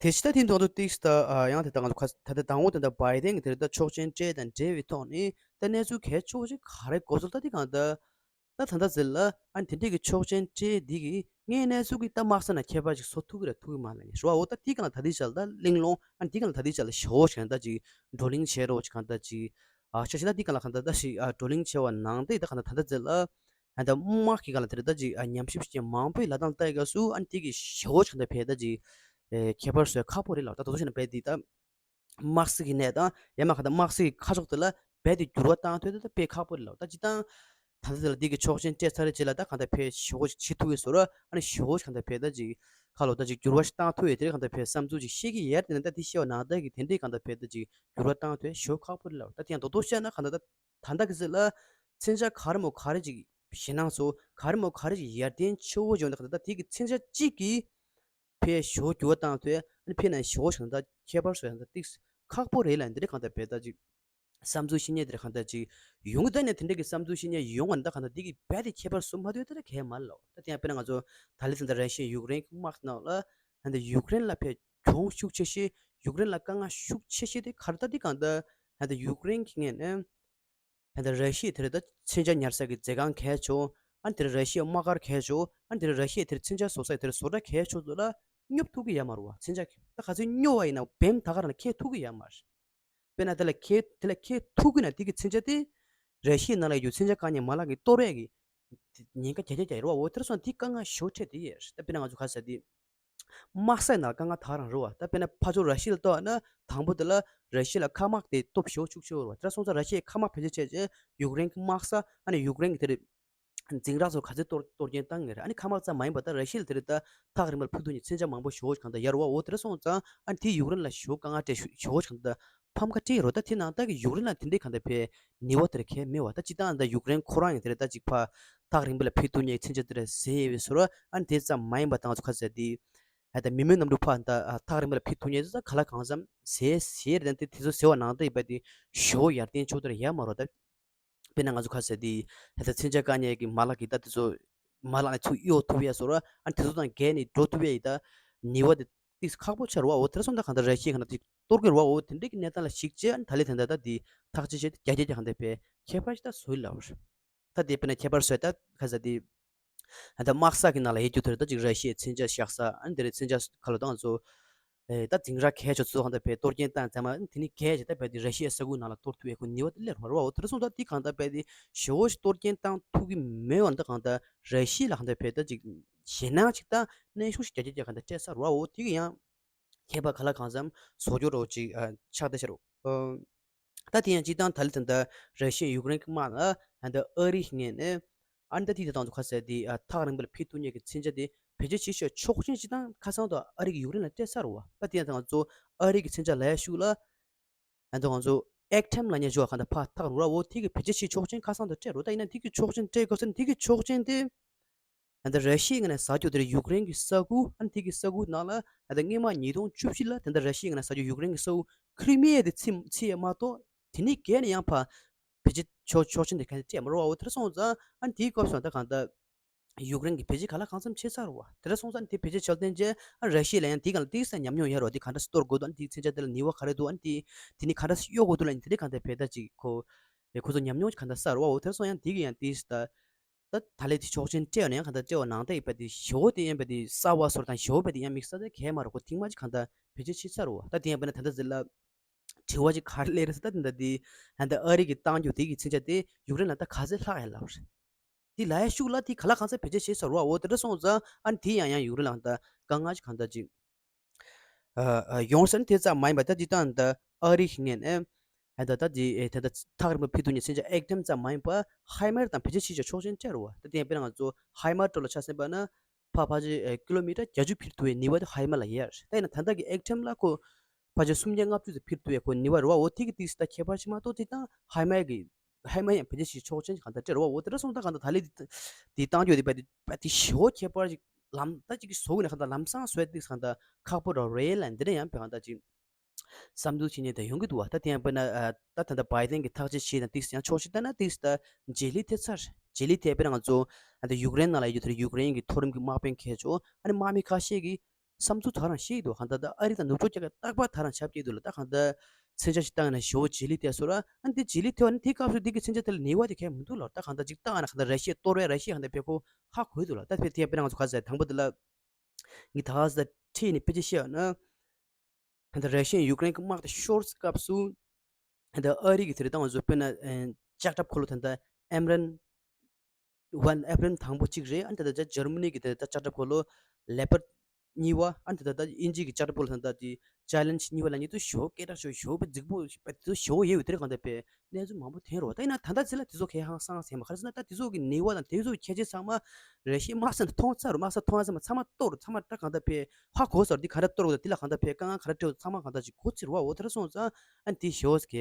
དེ་ཕྱི་ད་དེ་མདོར་བསྡུས་ཏིག་ད་ཨ་ཡང་དེ་ད་ང་ཚོ་ཁ་ད་ལྟ་དང་པོ་དེ་ད་བྷའི་ཌེན་གྱི་དེ་ད་ཆོག་མཆན་སྤྲད་དང་འབྲེལ་བའི་ཐོག་ནས་ད་གནས་ཚུལ་གལ་ཆེ་བོ་ཞིག་ག་རེ་གོ་ཚུལ་ད་དེ་གང་ད་ད་ད་ད་ཟེར་ལ་ཨ་དེ་འདྲས་ཀྱི་ཆོག་མཆན་སྤྲད་འདི་གིས་ངའི་གནས་ཚུལ་གྱི་ད་དམག་ས་ན་ཁྱད་པར་ཅིག་བཟོ་ཐུབ་ཀྱི་རེད་ཐུབ་ཀྱི་མ་རེད་ལབ་ནས་རེད་བ། འོ་ད་དེ་གང་ད་དེ་ཆ་ལ་ད་གླེང་སློང་ཨ་དེ་གང་ད་དེ་ཆ་ལ་ཞེ་པོ་ཞིག་ད་ཅིག་བགྲོ་གླེང་བྱེད་རོགས་ཅིག་གང་ད་ཅིག་ཨ་ཆ་ཤི་ད་དེ་གང་ལ་གང་ད་ད་ཞིག་ཨ་བགྲོ་གླེང་བྱེད་པ་ནང་དེ་ད་གང་ད་ད་ད་ཟེར་ལ། ཨ་ད་དམག་གི་སྒང་ལ་དེ་རེད་ད་ཅིག་ཨ་ཉམས་ཞིབ་བྱེད་མཁན་མང་པོས་ལབ་སྟངས་ལྟ་ཡི་ག་སུ་ཨ་ནི་དེ་གི་ཞེ་པོ་ཞིག་ད་ཕར་ད་ཅིག་ཨེ་ཁྱད་པར་བཟོ་ཡ་ཁག་པོ་རེད་ལབ། ད་དོ་དོ་བྱས་ན་བས་དེ་ད་དམག་སྲིད་ཀྱི་གནས་དང་ཡང་མ་ག་ད་དམག་སྲིད་ཀྱི་ཁ་ཕྱོགས་དེ་ལ་བས་དེ་འགྱུར་བ་བཏང་ཐུབ་ད་ད་དཔེ་ཁག་པོ་རེད་ལབ། ད་ཅི་ད་ད་ད་དེ་ལ་དེ་གི་ཆོག་མཆན་སྤྲད་ཚར་རེད་ཅེས་ལ་ད་གང་ད་ཕར་ཞེ་པོ་ཞིག་བྱེད་ཐུབ་ཡོད་བཟོ་ར་ཨ་ནི་ཞེ་པོ་ཞིག་གང་ད་ཕར་ད་ཅིག་ཁ་ལོ་ད་ཅིག་འགྱུར་བ་ཞིག་བཏང་ཐུབ་ཡོད་དེ་རེད་གང་ད་ཕར་བསམ་ཚུལ་ཅིག་བཤད་ཀྱི་ཡོད་དེ་ན་ད་དེ་བཤད་པ་ནང་ད་གི་དེ་འདྲས་གང་ད་ཕར་ད་ཅིག་འགྱུར་བ་བཏང་ཐུབ་ཞེ་པོ་ཁག་པོ་རེད་ལབ། ད་དེ་ཡང་དོ་དོ་བཤད་ན་གང་ད་ད། ད་ལྟ་གི་ཟེར་ལ་མཚོན་ཆ་ག་རེ་མོ་ག་རེ་ཅིག་ཞེད་སྣང་བཟོ་ག་རེ་མོ་ག་རེ་ཅིག་ཡར་ལྡན་ཆེ་བོ་བྱུང་ད་ག་ད་ལྟ་དེ་གི་མཚོན་ཆ་གཅིག་གིས་ཕར་ཞེ་པོ་འགྱུར་བ་བཏང་ཐུབ་ཨ་ནི་ཕར་ནས་ཞེ་པོ་ཞིག་ད་ཁྱད་པར་བཟོ་ཡང་ད་ཏིག་ཁག་པོ་རེད་ལ་འདི་འདྲ་གང་ལྟར་བས་ད་ཅིག་བསམ་ཚུལ་བཤད་མཁན་དེ་འདྲ་གང་ལྟར་ཅིག་ཡོང་གི་ད་ནས་དེ་འདྲ་གི་བསམ་ཚུལ་བཤད་མཁན་ཡོང་བ་ནི་ད་གང་ལྟར་འདི་གི་རྦད་དེ་ཁྱད་པར་བཟོ་མ་ཐུབ་ད་ད་གལ་མ་ལོ། ད་དེ་ཡང་དཔེར་ན་ང་ཚོ་ད་ལི་ཚང་ད་ར་ཤི་ཡ་ཡུཀ་རེན་གི་དམག་ནང་ལ་ད་ད་ཡུཀ་རེན་ལ་ཕར་གྱོང་ཤུགས་ཆེ་ཤོས་ཡུཀ་རེན་ལ་དཀའ་ངལ་ཤུགས་ཆེ་ཤོས་དེ་ག་རེ་ད་འདི་གང་ལྟར་ད་ད་ཡུཀ་རེན་གི་ངོས་ནས། ད་ལྟ་ར་ཤི་ཡས་དེ་རེད་ད་མཚོན་ཆ་ཉར་ས་གི་མཛོད་ཁང་གས་ཆོག་ཨ་ནི་དེ་ར་ཤི་ཡའི་དམག་སྒར་གས་ཆོག་ཨ་ནི་དེ་ར་ཤི་ཡས་དེར་མཚོན་ཆ་བཟོ་ས་དེར་བཟོ་གྲྭ་གས་ཆོག་ཚོ་ལ་སྙོབ་ཐུབ་ཀྱི་ཡོད་མ་རེད་བ། མཚོན་ཆ་ད་ག་ཚོད་སྙོབ་པ་ཡིན་ན་བེམ་ད་ག་རང་ལ་འཁྱེར་ཐུབ་ཀྱི་ཡོད་མ་རེད། དཔེར་ན་དེ་ལ་འཁྱེར་དེ་ལ་འཁྱེར་ཐུབ་ཀྱི་ན་དེ་གི་མཚོན་ཆ་དེ་ར་ཤི་ཡའི་ནང་ལ་ཡོད་མཚོན་ཆ་བཀག་ཉར་མ་ལག་གི་གཏོར་ཡས་ཀྱི་ཉེན་ཁ་བརྒྱ་ཆ་བརྒྱ་རེད་བ། འོ་དེར་སོང་དེ་དཀའ་ངལ་ཞེ་པོ་འཕྲད་དེ་ཡོད་རེད། ད་དཔེར་ན་ང་ཚོ་ག་ཟེར་དེ། དམག་སའི་ནང་དཀའ་ངལ་ད་ག་རང་རེད་བ། ད་དཔེར་ན་ཕར་ཕྱོགས་ར་ཤི་ཡ་ལ་གཏོར་བ་ན་དང་པོ་དེ་ལ་ར་ཤི་ཡ་ལ་མཁའ་དམག་དེ་སྟོབས་ཞེ་པོ་ཤུགས་ཆེ་བོ་རེད་བ། དེ་འདྲ་སོང་ཙང་ར་ཤི་ཡའི་མཁའ་དམག་ཕལ་ཆེར་བྱས་རྗེས་ཡུཀ་རེན་གྱི་དམག་ས་ཨ་ནི་ཡུཀ་རེན་གྱི་དེ་རེད། འཛིང་རགས་ཚོ་ག་ཚོད་གཏོར་གཏོར་སྐྱོན་བཏང་ངེས་རེད། ཨ་ནི་མཁའ་དམག་ཙམ་མ་ཡིན་པ་ད་ར་ཤི་ཡ་ལ་དེ་རེད་ད་ཐག་རིང་པོ་ལ་ཕུད་ཐུབ་མཁན་མཚོན་ཆ་མང་པོ་ཞེ་པོ་གང་ལྟར་ཡོད་རེད་བ། འོ་དེ་འདྲ་སོང་ཙང་ཨ་ནི་དེ་ཡུཀ་རེན་ལ་ཞེ་པོ་དཀའ་ངལ་འཕྲད་ཞེ་པོ་གང་ལྟར་ཕམ་ཁ་སྤྲད་ཡོད་རེད། ད་དེ་ནང་ལྟ་གི་ཡུཀ་རེན་ལ་དེ་འདྲའི་གང་ལྟར་ཕར་ནུས་པ་དེ་རེད་གལ་མེད་བ། ད་སྤྱིར་བཏང་ད་ཡུཀ་རེན་ཁོ་རང་ཡང་དེ་རེད་ད་ཅིག་ཕར་ཐག་རིང་པོ་ལ་ཕུད་ཐུབ་མཁན་མཚོན་ཆ་དེ་རེད་ཟེར་ཡོད་པའི་བཟོ་འདྲ། ཨ་ནི་དེ་ཙམ་མ་ཡིན་པ་ད་ང་ཚོ་ག་ཟེར་དེ། ཨ་ད་མི་མེད་གནམ་གྲུ་ཕར་ད་ཨ་ཐག་རིང་པོ་ལ་ཕུད་ཐུབ་མཁན་ཚོ་ད་ག་ལ་གང་འཚམ་ཟེར་ཟེར་རེད། ད་དེ་ཚོ་ཟེར་བ་ནང་ལྟ་ཡིན་པ་དེ་ཞེ་པོ་ཡར་ལྡན་ཆེ་བོ་དེ་རེད་ཡོད་མ་རེད་ད། དཔེར་ན་ང་ཚོ་ག་ཟེར་དེ་ད་ལྟ་མཚོན་ཆ་བཀག་ཉར་གྱི་མ་ལག་གི་ད་དེ་ཚོ་མ་ལག་ནས་ཚུར་གཡོལ་ཐུབ་ཡ་བཟོ་འདྲ། ཨ་ནི་དེ་ཚོ་དང་བརྒལ་ནས་འགྲོ་ཐུབ་ཡ་ཡི་ད་ནུས་པ་དེ་ཏིག་ཁག་པོ་ཆགས་རེད་བ། འོ་དེ་འདྲ་སོང་ད་གང་ལྟར་ར་ཤི་ཡ་གང་ལྟར་ཅིག་གཏོར་གྱི་རེད་བ། འོ་དེ་འདྲའི་གི་གནས་སྟངས་ལ་གཞིགས་བྱས་ཨ་ནི་ད་ལས་དེ་འདྲ་ད་དེ་ཐག་གཅོད་བྱས་ཏེ་རྒྱ་སྐྱེད་ཀྱི་གང་ལྟར་བས་ཁྱད་པར་ཞིག་ད་བཟོ་ཡི་ལབ་རེད། ད་དེ་དཔེར་ན་ཁྱད་པར་བཟོས་ད་ག་ཟེར་དེ། ད་དམག་ས་གི་ནང་ལ་ཡོད་རྒྱུ་དེ་རེད་ད་ཅིག་ར་ཤི་ཡའི་མཚོན་ཆ་བཞག་ས་ཨ་ནི་དེ་རེད་མཚོན་ཆ་ག་ལོ་ད་ང་ཚོ། ཨེ་ད་འཛིང་རགས་གལ་ཆེ་ཚོ་གང་ལྟར་བས་གཏོར་སྐྱོན་བཏང་ཙམ་མ་དེ་ནི་གལ་ཆེ་ད་བས་དེ་ར་ཤི་ཡའི་ས་ཁུལ་ནང་ལ་གཏོར་ཐུབ་ཡས་ཁོ་ནི་བ་དེ་སླེབས་རོགས་རོགས་དེ་ར་སོང་ད་དེ་གང་ལྟར་བས་དེ་ཞེ་བོ་ཞིག་གཏོར་སྐྱོན་བཏང་ཐུབ་ཀྱི་མེད་བ་ད་གང་ལྟར་ར་ཤི་ཡ་ལ་གང་ལྟར་བས་ད་ཅིག་ཞེད་སྣང་ཅིག་ད་གནོན་ཤུགས་ཤིག་རྒྱ་རྒྱ་རྒྱ་གང་ལྟར་སྤྲད་ས་རོགས་འོ་དེ་གི་ཡང་ཁྱད་པར་ག་ལ་གང་འཚམ་བཟོ་རྒྱུ་རོགས་ཅིག་ཨ་ཆགས་བསྡད་ཤག་རོགས། ད་དེ་ཡང་སྤྱིར་བཏང་ད་ལི་ད་ལྟ་ར་ཤི་ཡ་ཡུཀ་རེན་གྱི་དམག་ལ་ད་ལྟ་ཨ་རི་ངོས་ནས་ཨ་ནི་ད་དེ་ད་དང་ཚོ་ཁ་གསལ་དེ་ཨ་ཐག་རིང་པོ་ལ་ཕེབས་ཐུབ་མཁན་གྱི་མཚོན་ཆ་དེ་བེད་སྤྱོད་བྱེད་ཤོག་ཆོག་མཆན་སྤྱིར་བཏང་ཁ་སང་དུ་ཨ་རི་གི་ཡུཀ་རེན་ལ་སྤྲད་ཚར་བ། ད་དེ་ཡང་ད་ང་ཚོ་ཨ་རི་གི་མཚོན་ཆ་ལ་ཡ་ཤུགས་ལ་ཨ་ད་ང་ཚོ་ཨེག་ཊེམ་ལ་ཉེ་ཞུ་བ་གང་ད་ཕ་ཐག་རུ་ར་འོ་དེ་གི་བེད་སྤྱོད་བྱེད་ཆོག་མཆན་ཁ་སང་དུ་སྤྲད་རོ། ད་ཡིན་ན་དེ་གི་ཆོག་མཆན་སྤྲད་དགོས་ཟེར་ན་དེ་གི་ཆོག་མཆན་དེ། ད་ལྟ་ར་ཤི་ཡའི་ངོས་ནས་ཟ་རྒྱུ་དེར་ཡུཀ་རེན་གྱི་ས་ཁུལ་ཨ་ནི་དེ་གི་ས་ཁུལ་ནང་ལ་ད་ལྟ་སྔོན་མ་ཉིས་སྟོང་བཅུ་བཞི་ལ་ད་ལྟ་ར་ཤི་ཡའི་ངོས་ནས་ཟ་རྒྱུ་ཡུཀ་རེན་གྱི་ས་ཁུལ་ཁྲི་མི་ཡ་དེ་ཚིམ་ཚིམ་ཡ་མ་གཏོགས་དེ་ནས་བརྒལ་ནས་ཡང་ཕ་བེད་སྤྱོད་ཆོག་ཆོག་མཆན་དེ་ག་ནས་སྤྲད་མ་རོགས་བ་འོ་དེར་སོང་ཙང་ཨ་ནི་དེའི་སྐབས་སུ་ད་གང་ལྟར་ཡུཀ་རེན་གྱི་བེད་སྤྱོད་ག་ལ་གང་འཚམ་བྱེད་ཚར་བ་དེར་སོང་ཙང་ཨ་ནི་དེ་བེད་སྤྱོད་བྱས་བསྟན་རྗེས་ཨ་ར་ཤི་ཡ་ལ་ཡང་དེ་ག་ལ་ཏིག་ཙམ་ཉམས་མྱོང་ཡོད་རོགས་དེ་ག་འདྲ་སེ་གཏོར་དགོས་འདུག་ཨ་ནི་དེའི་མཚོན་ཆ་དེ་ལ་ནུས་བ་ག་རེ་འདུག་ཨ་ནི་དེ་དེ་ནི་ག་འདྲ་སེ་གཡོག་དགོས་འདུག་ལ་ཨ་ནི་དེ་འདྲ་གང་ལྟར་བེད་ད་ཅིག་ཁོ་ཁོ་ཚོ་ཉམས་མྱོང་ག་འདྲ་བསགས་རོགས་བ་འོ་དེར་སོང་ཡང་དེ་གི་ཡང་ཏིག་ཙམ་ད། ད་ད་ལས་དེ་ཆོག་མཆན་སྤྲད་ཡོང་ན་ཡང་གང་ལྟར་སྤྲད་པ་ནང་ལྟ་ཡིན་པ་དེ་ཞོ་དེ་ཡིན་པ་དེ་གསར་བ་སོར་དང་ཞོ་པ་དེ་ཡང་དམིགས་བསལ་དེ་གས་མ་རེད་ཁོ་ཐེངས་མ་ཅིག་གང་ལྟར་བེད་སྤྱོད་བྱེད་ཚར་རོ། ད་དེ་ཡང་དཔེར་ན་ད་ལྟ་ཟེར་ལ་དྲི་བ་ཅིག་ག་རེ་སླེབས་རེད་ཟེར་ད་དེ་འདྲ་དེ་ད་ལྟ་ཨ་རི་གི་བཏང་རྒྱུ་དེ་གི་མཚོན་ཆ་དེ་ཡུཀ་རེན་ལ་ད་ག་ཚད་ལྷག་ཡ་ལབ་རེད། དེ་ལ་ཡ་ཤུགས་ལ་དེ་ག་ལ་གང་ཚད་བེད་སྤྱོད་བྱེད་ཚར་རོ་འོ་དེ་འདྲ་སོང་ཙང་ཨ་ནི་དེ་ཡང་ཡང་ཡུཀ་རེན་ལ་གང་ལྟར་དཀའ་ངལ་ཅིག་གང་ལྟར་ཅིག་ཡོང་ས་ནི་དེ་ཙམ་མ་ཡིན་པ་ད་འདི་དང་ད་ཨ་རི་ངོས་ནས་ད་ད་འདི་ད་ཐག་རིང་པོ་ཕེབས་ཐུབ་མཁན་མཚོན་ཆ་ཨེག་ཊེམ་ཙམ་མ་ཡིན་པ་ཧའི་མར་དང་བེད་སྤྱོད་བྱེད་ཆོག་ཆོག་མཆན་སྤྲད་རོ། ད་དེ་ཡང་དཔེར་ན་ང་ཚོ་ཧའི་མར་སྤྲོ་ལ་ཆ་ཟིན་པ་ན་ཕ་ཕ་ཆེ་ཀི་ལོ་མི་ཊར་བརྒྱད་ཅུ་ཕེབས་ཐུབ་པའི་ནུས་པ་དེ་ཧའི་མར་ལ་ཡོད་རེད། ད་ཡིན་ན་ད་ལྟ་གི་ཨེག་ཊེམ་ལ་ཁོ་ཕ་ཆེ་སུམ་བརྒྱ་ལྔ་བཅུ་ཙམ་ཕེབས་ཐུབ་པའི་ཁོ་ནུས་པ་རེད་བ། འོ་དེ་གི་ཏིག་ཙམ་ད་ཁྱད་པར་ཞིག་མ་གཏོགས་དེ་དང་ཧའི་མར་གི་ཧའི་མར་ཡང་བེད་སྤྱོད་བྱེད་ཆོག་ཆོག་མཆན་གང་ལྟར་སྤྲད་རོ། འོ་དེ་འདྲ་སོང་ད་གང་ལྟར་ད་ལས་དེ་དེ་བཏང་རྒྱུ་དེ་བས་དེ་བས་དེ་ཞོ་ཁྱད་པར་ཅིག་ལམ་ད་ཅིག་གི་བཟོ་དགོས་ན་གང་ལྟར་ལམ་སང་བཟོ་ཡ་ཏིག་གང་ལྟར་ཁག་པོ་ར་རེད་ལ་འདི་འདྲ་ཡང་བས་གང་ལྟར་ཅིག་བསམ་ཚུལ་བྱེད་མཁན་དེ་ཡོང་གི་འདུག་བ། ད་དེ་ཡང་དཔེར་ན་ཨ་ད་ད་ལྟ་བའི་ཏན་གྱི་ཐག་གཅོད་བྱས་ན་ཏིག་ཡང་ཕྱོགས་གཅིག་ལྟ་ན་ཏིག་ད་རྗེས་ལུས་ཐེབས་ཚར། རྗེས་ལུས་ཐེབས་དཔེར་ན་ང་ཚོ་ཨ་ད་ཡུཀ་རེན་ནང་ལ་ཡོད་དུས་ཡུཀ་རེན་གྱི་མཐོ་རིམ་གྱི་དམག་དཔོན་གལ་ཆེ་ཨ་ནི་དམག་མི་ཁ་ཤས་ཀྱིས་བསམ་ཚུལ་ད་རང་བཤད་ཀྱི་འདུག་གང་ལྟར་ད་ཨ་རི་དང་ནུབ་ཕྱོགས་རྒྱལ་ཁབ་རྟག་པར་ད་རང་ཆབས་ཅིག་འདུག་ལ་ད་གང་ལྟར་མཚོན་ཆ་ཞིག་བཏང་ན་ཞེ་པོ་རྗེས་ལུས་ཐེབས་སོང་ར། ཨ་ནི་དེ་རྗེས་ལུས་ཐེབས་ཨ་ནི་དེ་སྐབས་སུ་དེ་གི་མཚོན་ཆ་དེ་ལ་ནུས་པ་དེ་གས་མི་འདུག་ལ་ད་གང་ལྟར་ཅིག་བཏང་ཨ་ན་གང་ལྟར་ར་ཤི་ཡ་གཏོར་བས་ར་ཤི་ཡ་གང་ལྟར་བས་ཁོ་ཧ་གོ་ཡི་འདུག་ལ་ད་དཔེ་དེ་དཔེར་ན་ང་ཚོ་ག་ཟེར་དང་པོ་དེ་ལ་ངས་ད་ག་ཟེར་ཁྲིད་ནས་དཔེ་ཆ་བཤད་ཡོད་ན། ད་ལྟ་ར་ཤི་ཡ་ཡུཀ་རེན་གྱི་དམག་དེ་ཤོར་སྐབས་སུ་ད་ལྟ་ཨ་རི་གི་དེ་རེད་ད་ང་ཚོ་དཔེར་ན་ལྕགས་ཁྲབ་འཁོར་ལོ་ད་ལྟ་ཨེམ་རན་ཝན་ཨེབ་རན་དང་པོ་གཅིག་རེད། ཨ་ནི་ད་ལྟ་འཇར་མ་ནི་གི་དེ་ད་ལྕགས་ཁྲབ་འཁོར་ལོ་ལེ་པར་ཌི་གཉིས་པ། ཨ་ནི་ད་ལྟ་དབྱིན་ཇི་གི་ལྕགས་ཁྲབ་འཁོར་ལོ་ད་ལྟ་དེ་ཅེ་ལེན་ཇི་གཉིས་པ་ལ་ཉེ་དུ་ཞོ་སྐད་གྲགས་ཞོ་ཞོ་པ་རྫིག་པོ་པ་དེ་ཚོ་ཞོ་ཡོད་པའི་དེ་རེད་གང་ལྟར་པའི་གནས་ཚུལ་མང་པོ་ཐོན་རོ། ད་ཡིན་ན་ད་ལྟ་ཚེ་ལ་དེ་ཚོ་གས་ཧང་སང་ཟེར་མ་ག་རེ་ཟེར་ན་ད་དེ་ཚོ་གི་ནུས་པ་དང་དེ་ཚོ་གི་ཁྱད་ཆོས་ཚང་མ་རེ་ཞིག་དམག་ས་ནས་མཐོང་ཚར་རོ། དམག་ས་མཐོང་ཚར་མ་ཚང་མ་གཏོར་རོ། ཚང་མ་ད་གང་ལྟར་པའི་ཧ་གོ་ཟེར་འདི་ག་འདྲ་གཏོར་དགོས་འདི་ལ་གང་ལྟར་པའི་དཀའ་ངལ་ག་རེ་འཕྲད་ཚང་མ་གང་ལྟར་ཅིག་གོ་ཚིར་བ་འོ་དེ་འདྲ་སོང་ཙང་ཨ་ནི་དེ་ཞོ་གས་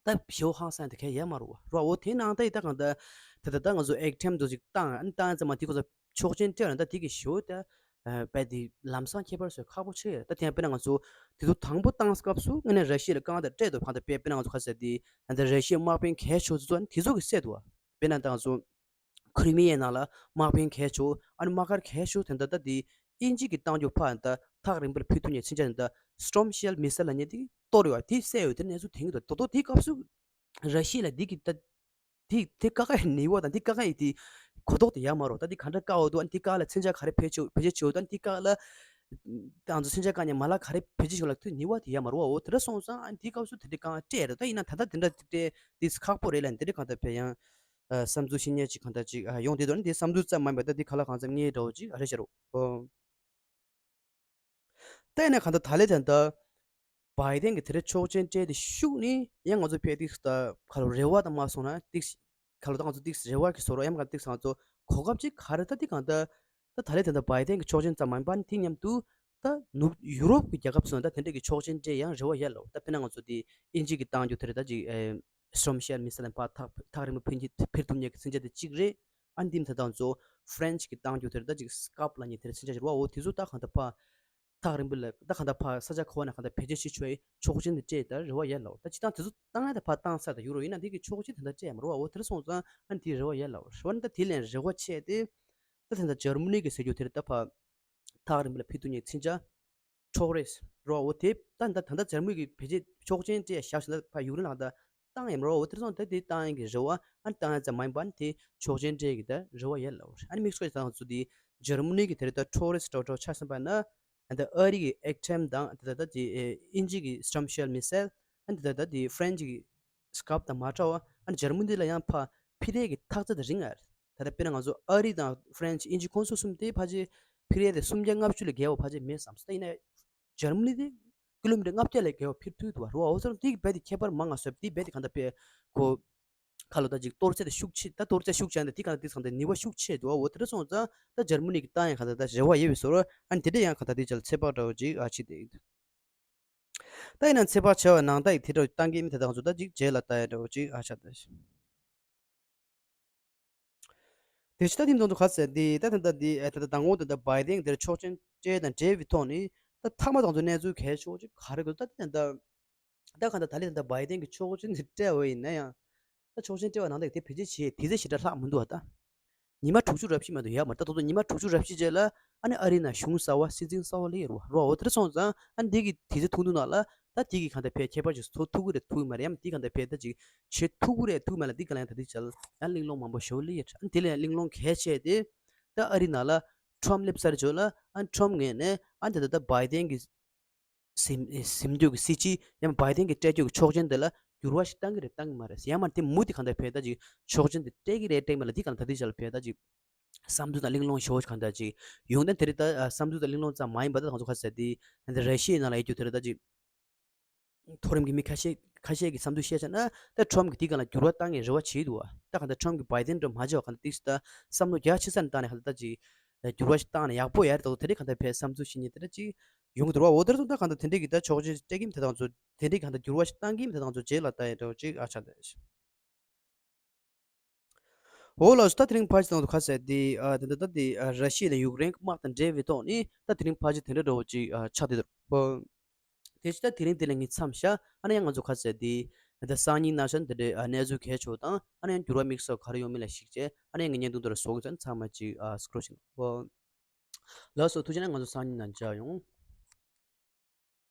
ད་ཞོ་ཧང་སང་དེ་གས་ཡ་མ་རོ་བ་རོ་འོ་དེ་ནང་ད་ཡི་ད་གང་ལྟར་ད་ད་ད་ང་ཚོ་ཨེག་ཊེམ་དུ་ཅིག་བཏང་ཨ་ནི་བཏང་ཙམ་མ་དེ་ཁོ་ཚོ་ཆོག་མཆན་སྤྲད་ན་ད་དེ་གི་ཞོ་ད་པས་དེ་ལམ་སང་ཁྱད་པར་བཟོ་ཁག་པོ་ཆེ་ཡོད། ད་དེ་ཡང་དཔེར་ན་ང་ཚོ་དེ་ཚོ་དང་པོ་བཏང་སྐབས་སུ་ངས་ནས་ར་ཤི་ཡ་ལ་གང་ལྟར་སྤྲད་འདུག་གང་ལྟར་པས་དཔེར་ན་ང་ཚོ་ག་ཟེར་དེ་ད་ར་ཤི་ཡའི་དམག་དཔོན་གལ་ཆེ་ཚོ་ཨ་ནི་དེ་ཚོ་གི་བསད་འདུག་བ། དཔེར་ན་ད་ང་ཚོ་ཁྲི་མི་ཡའི་ནང་ལ་དམག་དཔོན་གལ་ཆེ་ཨ་ནི་དམག་སྒར་གལ་ཆེ་དེ་འདྲ་ད་དེ་དབྱིན་ཇི་གི་བཏང་རྒྱུ་ཕ་ད་ཐག་རིང་པོར་ཕུལ་ཐུབ་མཁན་མཚོན་ཆ་དེ་འདྲ་སི་ཊོརམ་ཤེལ་མི་སེལ་ལ་ཉེ་དེ་གཏོར་ཡོད་བ་དེ་བསད་ཡོད་དེ་གནས་ཚུལ་ཐོན་གྱི་འདུག་ད་དོ་དེ་སྐབས་སུ་ར་ཤི་ཡ་ལ་འདི་གི་ད་དེ་དེ་ཀ་ཀ་ཡི་ནུས་པ་དང་དེ་ཀ་ཀ་ཡི་དེ་གོ་རྟོགས་དེ་ཡ་མ་རོ། ད་དེ་ག་འདྲ་ཀ་འོ་འདུག་ཨ་ནི་དེ་ཀ་ལ་མཚོན་ཆ་ག་རེ་བེད་སྤྱོད་བེད་སྤྱོད་བྱེད་འོ་འདུག་ཨ་ནི་དེ་ཀ་ལ་ད་ང་ཚོ་མཚོན་ཆ་ཀ་ནས་མ་ལག་ག་རེ་བེད་སྤྱོད་བྱེད་ལ་དེ་ནུས་པ་དེ་ཡ་མ་རོ་བ་འོ་དེ་འདྲ་སོང་ཙང་ཨ་ནི་དེ་སྐབས་སུ་དེ་འདྲ་གང་སྤྲད་རེད། ད་ཡིན་ན་ད་ལྟ་དེ་འདྲ་དེ་འདྲ་དེ་ཁག་པོ་རེད་ལ་འདི་འདྲ་གང་ལྟར་བས་ཡང་བསམ་ཚུལ་ཤེས་ཉེན་ཅིག་གང་ལྟར་ཅིག་ཡོང་དེ་དོན་དེ་བསམ་ཚུལ་ཙམ་མ་ཡིན་པ་ད་དེ་ག་ལ་གང་འཚམ་ངའི་འདྲ་བོ་ཅིག་རེད་ཤག་རོ། ཨོ། ད་ཡིན་ན་གང་ལྟར་ད་ལས་ད་ལྟ་བའི་ཏན་གྱི་དེ་རེ་ཆོག་མཆན་སྤྲད་དེ་ཤུགས་ནི་ཡང་ང་ཚོ་ཕལ་ཏིག་ད་ག་ལ་རེ་བ་དང་མ་སོང་ན་ཏིག་ག་ལ་ད་ང་ཚོ་ཏིག་རེ་བ་གི་བཟོ་རོགས་ཡང་ག་ཏིག་ང་ཚོ་གོ་སྐབས་ཅིག་ག་རེ་ད་ཏིག་གང་ལྟར་ད་ད་ལས་ད་ལྟ་བའི་ཏན་གྱི་ཆོག་མཆན་ཙམ་མ་ཡིན་པ་ནི་དེ་མཉམ་དུ་ད་ནུབ་ཡུ་རོབ་ཀྱི་རྒྱལ་ཁབ་ཚོ་ད་དེ་འདྲ་གི་ཆོག་མཆན་སྤྲད་ཡང་རེ་བ་ཡོད་ལ། ད་དཔེར་ན་ང་ཚོ་དེ་དབྱིན་ཇི་གི་བཏང་རྒྱུ་དེ་རེ་ད་ཅིག་སི་ཊོརམ་ཤེལ་མི་སེལ་ལ་ཕར་ཐག་ཐག་རིང་པོ་འཕུར་འཕུར་ཐུབ་མཁན་གྱི་མཚོན་ཆ་དེ་གཅིག་རེད། ཨ་ནི་དེ་མ་ད་ང་ཚོ་ཧྥ་རན་སི་གི་བཏང་རྒྱུ་དེ་རེ་ད་ཅིག་སི་ཀལ་པ་ལབ་མཁན་དེ་རེ་མཚོན་ཆ་ཞིག་རེད་བ། འོ་དེ་ཚོ་ད་གང་ལྟར་ཕར་ཐག་རིང་པོ་ལ་ད་གང་ལྟར་ཕར་ས་ཆ་ག་བ་ན་གང་ལྟར་བེད་སྤྱོད་བྱེད་ཆོག་ཡའི་ཆོག་མཆན་དེ་སྤྲད་ད་རེ་བ་ཡོད་ལ། ད་སྤྱིར་བཏང་དེ་ཚོ་བཏང་ཡ་ད་ཕར་བཏང་ས་ད་ཡུ་རོ་ཡིན་ན་དེ་གི་ཆོག་མཆན་དེ་འདྲ་སྤྲད་ཡ་མ་རེད་བ། འོ་དེ་རེ་སོང་ཙང་ཨ་ནི་དེ་རེ་བ་ཡོད་ལ། འོ་ད་དེ་ལན་རེ་བ་ཆེ་དེ་ད་ད་ལྟ་འཇར་མ་ནི་གི་ཟེར་རྒྱུ་དེ་རེད་ད་ཕར་ཐག་རིང་པོ་ལ་ཕུལ་ཐུབ་མཁན་མཚོན་ཆ་ཁྲོག་རེས་རོ། འོ་དེ་ད་ད་ད་ད་འཇར་མ་ནི་གི་བེད་སྤྱོད་ཆོག་མཆན་སྤྲད་བཞག་བཞག་ད་ཕར་ཡུ་རོ་ནང་ད་བཏང་ཡ་མ་རེད་བ། འོ་དེ་རེ་སོང་ད་དེ་བཏང་ཡ་གི་རེ་བ་ཨ་ནི་བཏང་ཡ་ཙམ་མ་ཡིན་པ་ཨ་ནི་དེ་ཆོག་མཆན་སྤྲད་གི་ད་རེ་བ་ཡོད་ལ། འོ་ཨ་ནི་དམིགས་བསལ་ད་ང་ཚོ་དེ་འཇར་མ་ནི་གི་དེ་རེད་ད་ཁྲོག་རེས་འགྲོ་འགྲོ་ཆ་ཟིན་པ་ན། ཨ་ད་ཨ་རི་གི་ཨེག་ཊེམ་དང་ད་ད་ད་དེ་ཨེ་དབྱིན་ཇི་གི་སི་ཊོམ་ཤེལ་མི་སེལ། ཨ་ད་ད་ད་དེ་ཧྥ་རན་ཇི་གི་སི་ཀབ་དང་མ་འདྲ་བ། ཨ་འཇར་མ་ནི་ལ་ཡང་ཕ་ཕི་རེ་གི་ཐག་ཚད་དེ་རིང་ཨ། ད་ལྟ་དཔེར་ན་ང་ཚོ་ཨ་རི་དང་ཧྥ་རན་ཇི་དབྱིན་ཇི་ཁོང་ཚོ་གསུམ་དེ་ཕལ་ཆེར་ཕི་རེ་དེ་སུམ་བརྒྱ་ལྔ་བཅུ་ལས་བརྒལ་བ་ཕལ་ཆེར་མེད་བསམ་སོང་། ད་ཡིན་ན་འཇར་མ་ནི་དེ་ཀི་ལོ་མི་ཊར་ལྔ་བརྒྱ་ལས་བརྒལ་བ་ཕེབས་ཐུབ་འདུག་བ། རོ་འོ་ཚོར་དེ་གི་རྦད་དེ་ཁྱད་པར་མང་ང་སོབ་དེ་རྦད་དེ་གང་ལྟར་དཔེ་ཁོ་ཁ་ལོ་ད་ཅིག་གཏོར་ཚད་དེ་ཤུགས་ཆེ། ད་གཏོར་ཚད་ཤུགས་ཆེ་ཡང་དེ་གང་ལྟར་དེ་ཚང་དེ་ནུས་པ་ཤུགས་ཆེ་འདུག་བ། འོ་དེ་འདྲ་སོང་ཙང་ད་འཇར་མ་ནི་གི་ཏང་ཡང་གང་ལྟར་ད་རེ་བ་ཡོད་པའི་བཟོ་འདྲ། ཨ་ནི་དེ་འདྲ་ཡང་གང་ལྟར་དེ་ཅལ་ཚོད་དཔག་འདྲ་བོ་ཅིག་ཨ་ཕྱི་དེ། ད་ཡིན་ན་ཚོད་དཔག་བྱས་པ་ནང་ད་ཡིག་དེ་འདྲ་བཏང་གི་མི་དེ་དང་ཚོ་ད་ཅིག་རྗེས་ལ་ལྟ་ཡ་འདྲ་བོ་ཅིག་ཨ་ཆ་ད། དེ་ཕྱི་ད་དེ་དང་ཚོ་ག་ཟེར་དེ་ད་དེ་ད་དེ་ཨེ་ད་ད་དང་པོ་དེ་ད་བའི་ཏན་དེར་ཆོག་མཆན་སྤྲད་དང་འབྲེལ་བའི་ཐོག་ནས་ད་མཐའ་མ་དང་ཚོ་གནས་ཚུལ་གལ་ཆེ་བོ་ཅིག་ག་རེ་གོ་ད་དེ་ད་ད་ག་ད་ད་ལི་ད་ད་བའི་ཏན་གྱི་ཆོག་མཆན་དེ་སྤྲད་བ་ཡིན་ན་ཡང་། ད་ཆོག་མཆན་སྤྲད་པ་ནང་དེ་དེ་བེད་སྤྱོད་བྱེད་དུས་ཚོད་ཞེ་དྲག་ལྷག་མི་འདུག་བ་ད། ཉི་མ་དྲུག་ཅུ་རེ་བཞི་མ་གཏོགས་ཡོད་མ་རེད། ད་དུང་ཉི་མ་དྲུག་ཅུ་རེ་བཞི་རྗེས་ལ་ཨ་ནི་ཨ་རི་ནང་གཞུང་གསར་བ་སྲིད་འཛིན་གསར་བ་སླེབས་ཡོད་རེད་བ། རོ་འོ་དེ་འདྲ་སོང་ཙང་ཨ་ནི་འདི་གི་དུས་ཚོད་ཐུང་ཐུང་ནང་ལ་ད་དེ་གི་གང་ལྟར་ཕལ་ཁྱད་པར་ཅིག་ཐོགས་ཐུབ་ཀྱི་རེད་ཐུབ་ཀྱི་མ་རེད། ཡང་དེ་གང་ལྟར་ཕལ་ད་ཅིག་བྱེད་ཐུབ་ཀྱི་རེད་ཐུབ་ཀྱི་མ་རེད། འདི་ག་ལ་ཡང་ད་དེ་ཅལ་ཡང་གླེང་སློང་མང་པོ་ཞེ་པོ་སླེབས་ཡོད་རེད། ཨ་ནི་དེ་ལ་ཡང་གླེང་སློང་གལ་ཆེ་དེ་ད་ཨ་རི་ནང་ལ་ཁྲོམ་སླེབས་ཚར་རྗེས་ལ་ཨ་ནི་ཁྲོམ་ངོས་ནས་ཨ་ནི་ད་ད་ད་བའི་ཏན་གྱི་ཟིན་ཟིན་འདོད་ཀྱི་སྲིད་སྤྱི་ཡང་བའི་ཏན་གྱི་སྤྲད་རྒྱུ་གི་ཆོག་མཆན་དེ་ལ་འགྱུར་བ་ཞིག་བཏང་གི་རེད་བཏང་གི་མ་རེད། ཡང་མ་དེ་མུ་དེ་གང་ལྟར་ཕལ་ད་ཅིག་ཆོག་མཆན་དེ་སྤྲད་ཀྱི་རེད་སྤྲད་མེད་ལ་འདི་གང་ལྟར་དེ་ཅལ་ཕལ་ད་ཅིག་བསམ་ཚུལ་དང་གླེང་སློང་ཞེ་པོ་ཞིག་གང་ལྟར་ཅིག་ཡོང་དོན་དེ་རེད། ད་བསམ་ཚུལ་དང་གླེང་སློང་ཙམ་མ་ཡིན་པ་ད་ང་ཚོ་ག་ཟེར་དེ་ད་ར་ཤི་ཡའི་ནང་ལ་ཡོད་རྒྱུ་དེ་རེད། ད་ཅིག་མཐོ་རིམ་གྱི་མི་ཁ་ཤས་ཁ་ཤས་ཀྱི་བསམ་ཚུལ་བཤད་ཙང་ན་ད་ཁྲོམ་གྱི་དེ་གང་ལ་འགྱུར་བ་བཏང་ངེས་རེ་བ་བྱེད་འདུག་བ། ད་གང་ལྟར་ཁྲོམ་གྱི་བའི་ཏན་འདྲ་མ་བྱས་པ་གང་ལྟར་ཏིག་ད་བསམ་བློ་རྒྱ་ཆེ་ས་ནས་བཏང་ནས་གང་ལྟར་ད་ཅིག་འགྱུར་བ་ཞིག་བཏང་ན་ཡག་པོ་ཡར་དང་དེ་འདྲའི་གང་ལྟར་ཕལ་བསམ་ཚུལ་ཞིག་ཉིད་དེ་འདྲ་ཅིག་ཡོང་གི་འདུག་བ། འོ་དེར་སོང་ད་གང་ལྟར་དེ་འདྲའི་གི་ད་ཆོག་མཆན་སྤྲད་ཀྱི་མི་དེ་དང་ཚོ་དེ་འདྲའི་གང་ལྟར་འགྱུར་བ་ཞིག་བཏང་གི་མི་དེ་དང་ཚོ་རྗེས་ལ་ལྟ་ཡ་འདྲ་བོ་ཅིག་ཨ་ཆ་འདི། འོ་ལགས་སོ། ད་དེ་རིང་ཕལ་ཆེར་དང་དུ་ཁ་གསལ་དེ་ཨ་དེ་འདྲ་ད་དེ་ཨ་ར་ཤི་ཡ་དང་ཡུཀ་རེན་དམག་དང་འབྲེལ་བའི་ཐོག་ནས་ད་དེ་རིང་ཕལ་ཆེར་དེ་འདྲ་འདྲ་བོ་ཅིག་ཨ་ཆགས་བསྡད་འདུག་བ། དེ་ཕྱི་ད་དེ་རིང་དེ་ལ་ངས་མཚམས་བཞག་ཨ་ནི་ཡང་ང་ཚོ་ཁ་གསལ་དེ་ད་སང་ཉིན་ནང་བཞིན་དེ་འདྲའི་ཨ་གནས་ཚུལ་གལ་ཆེ་བ་དང་ཨ་ནི་ཡང་འགྱུར་བ་དམིགས་བསལ་ག་རེ་ཡོང་མིན་ལ་གཞིགས་བྱས་ཨ་ནི་ཡང་ངས་བརྙན་ཐུང་དེ་རུ་བཟོ་གི་ཚར། ཚང་མ་ཅིག་ཨ་སྐུ་ཞིག་བ། ལགས་སོ། ཐུགས་རྗེ་གནང་། ང་ཚོ་སང་ཉིན་ནང་མཇལ་ཡོང་།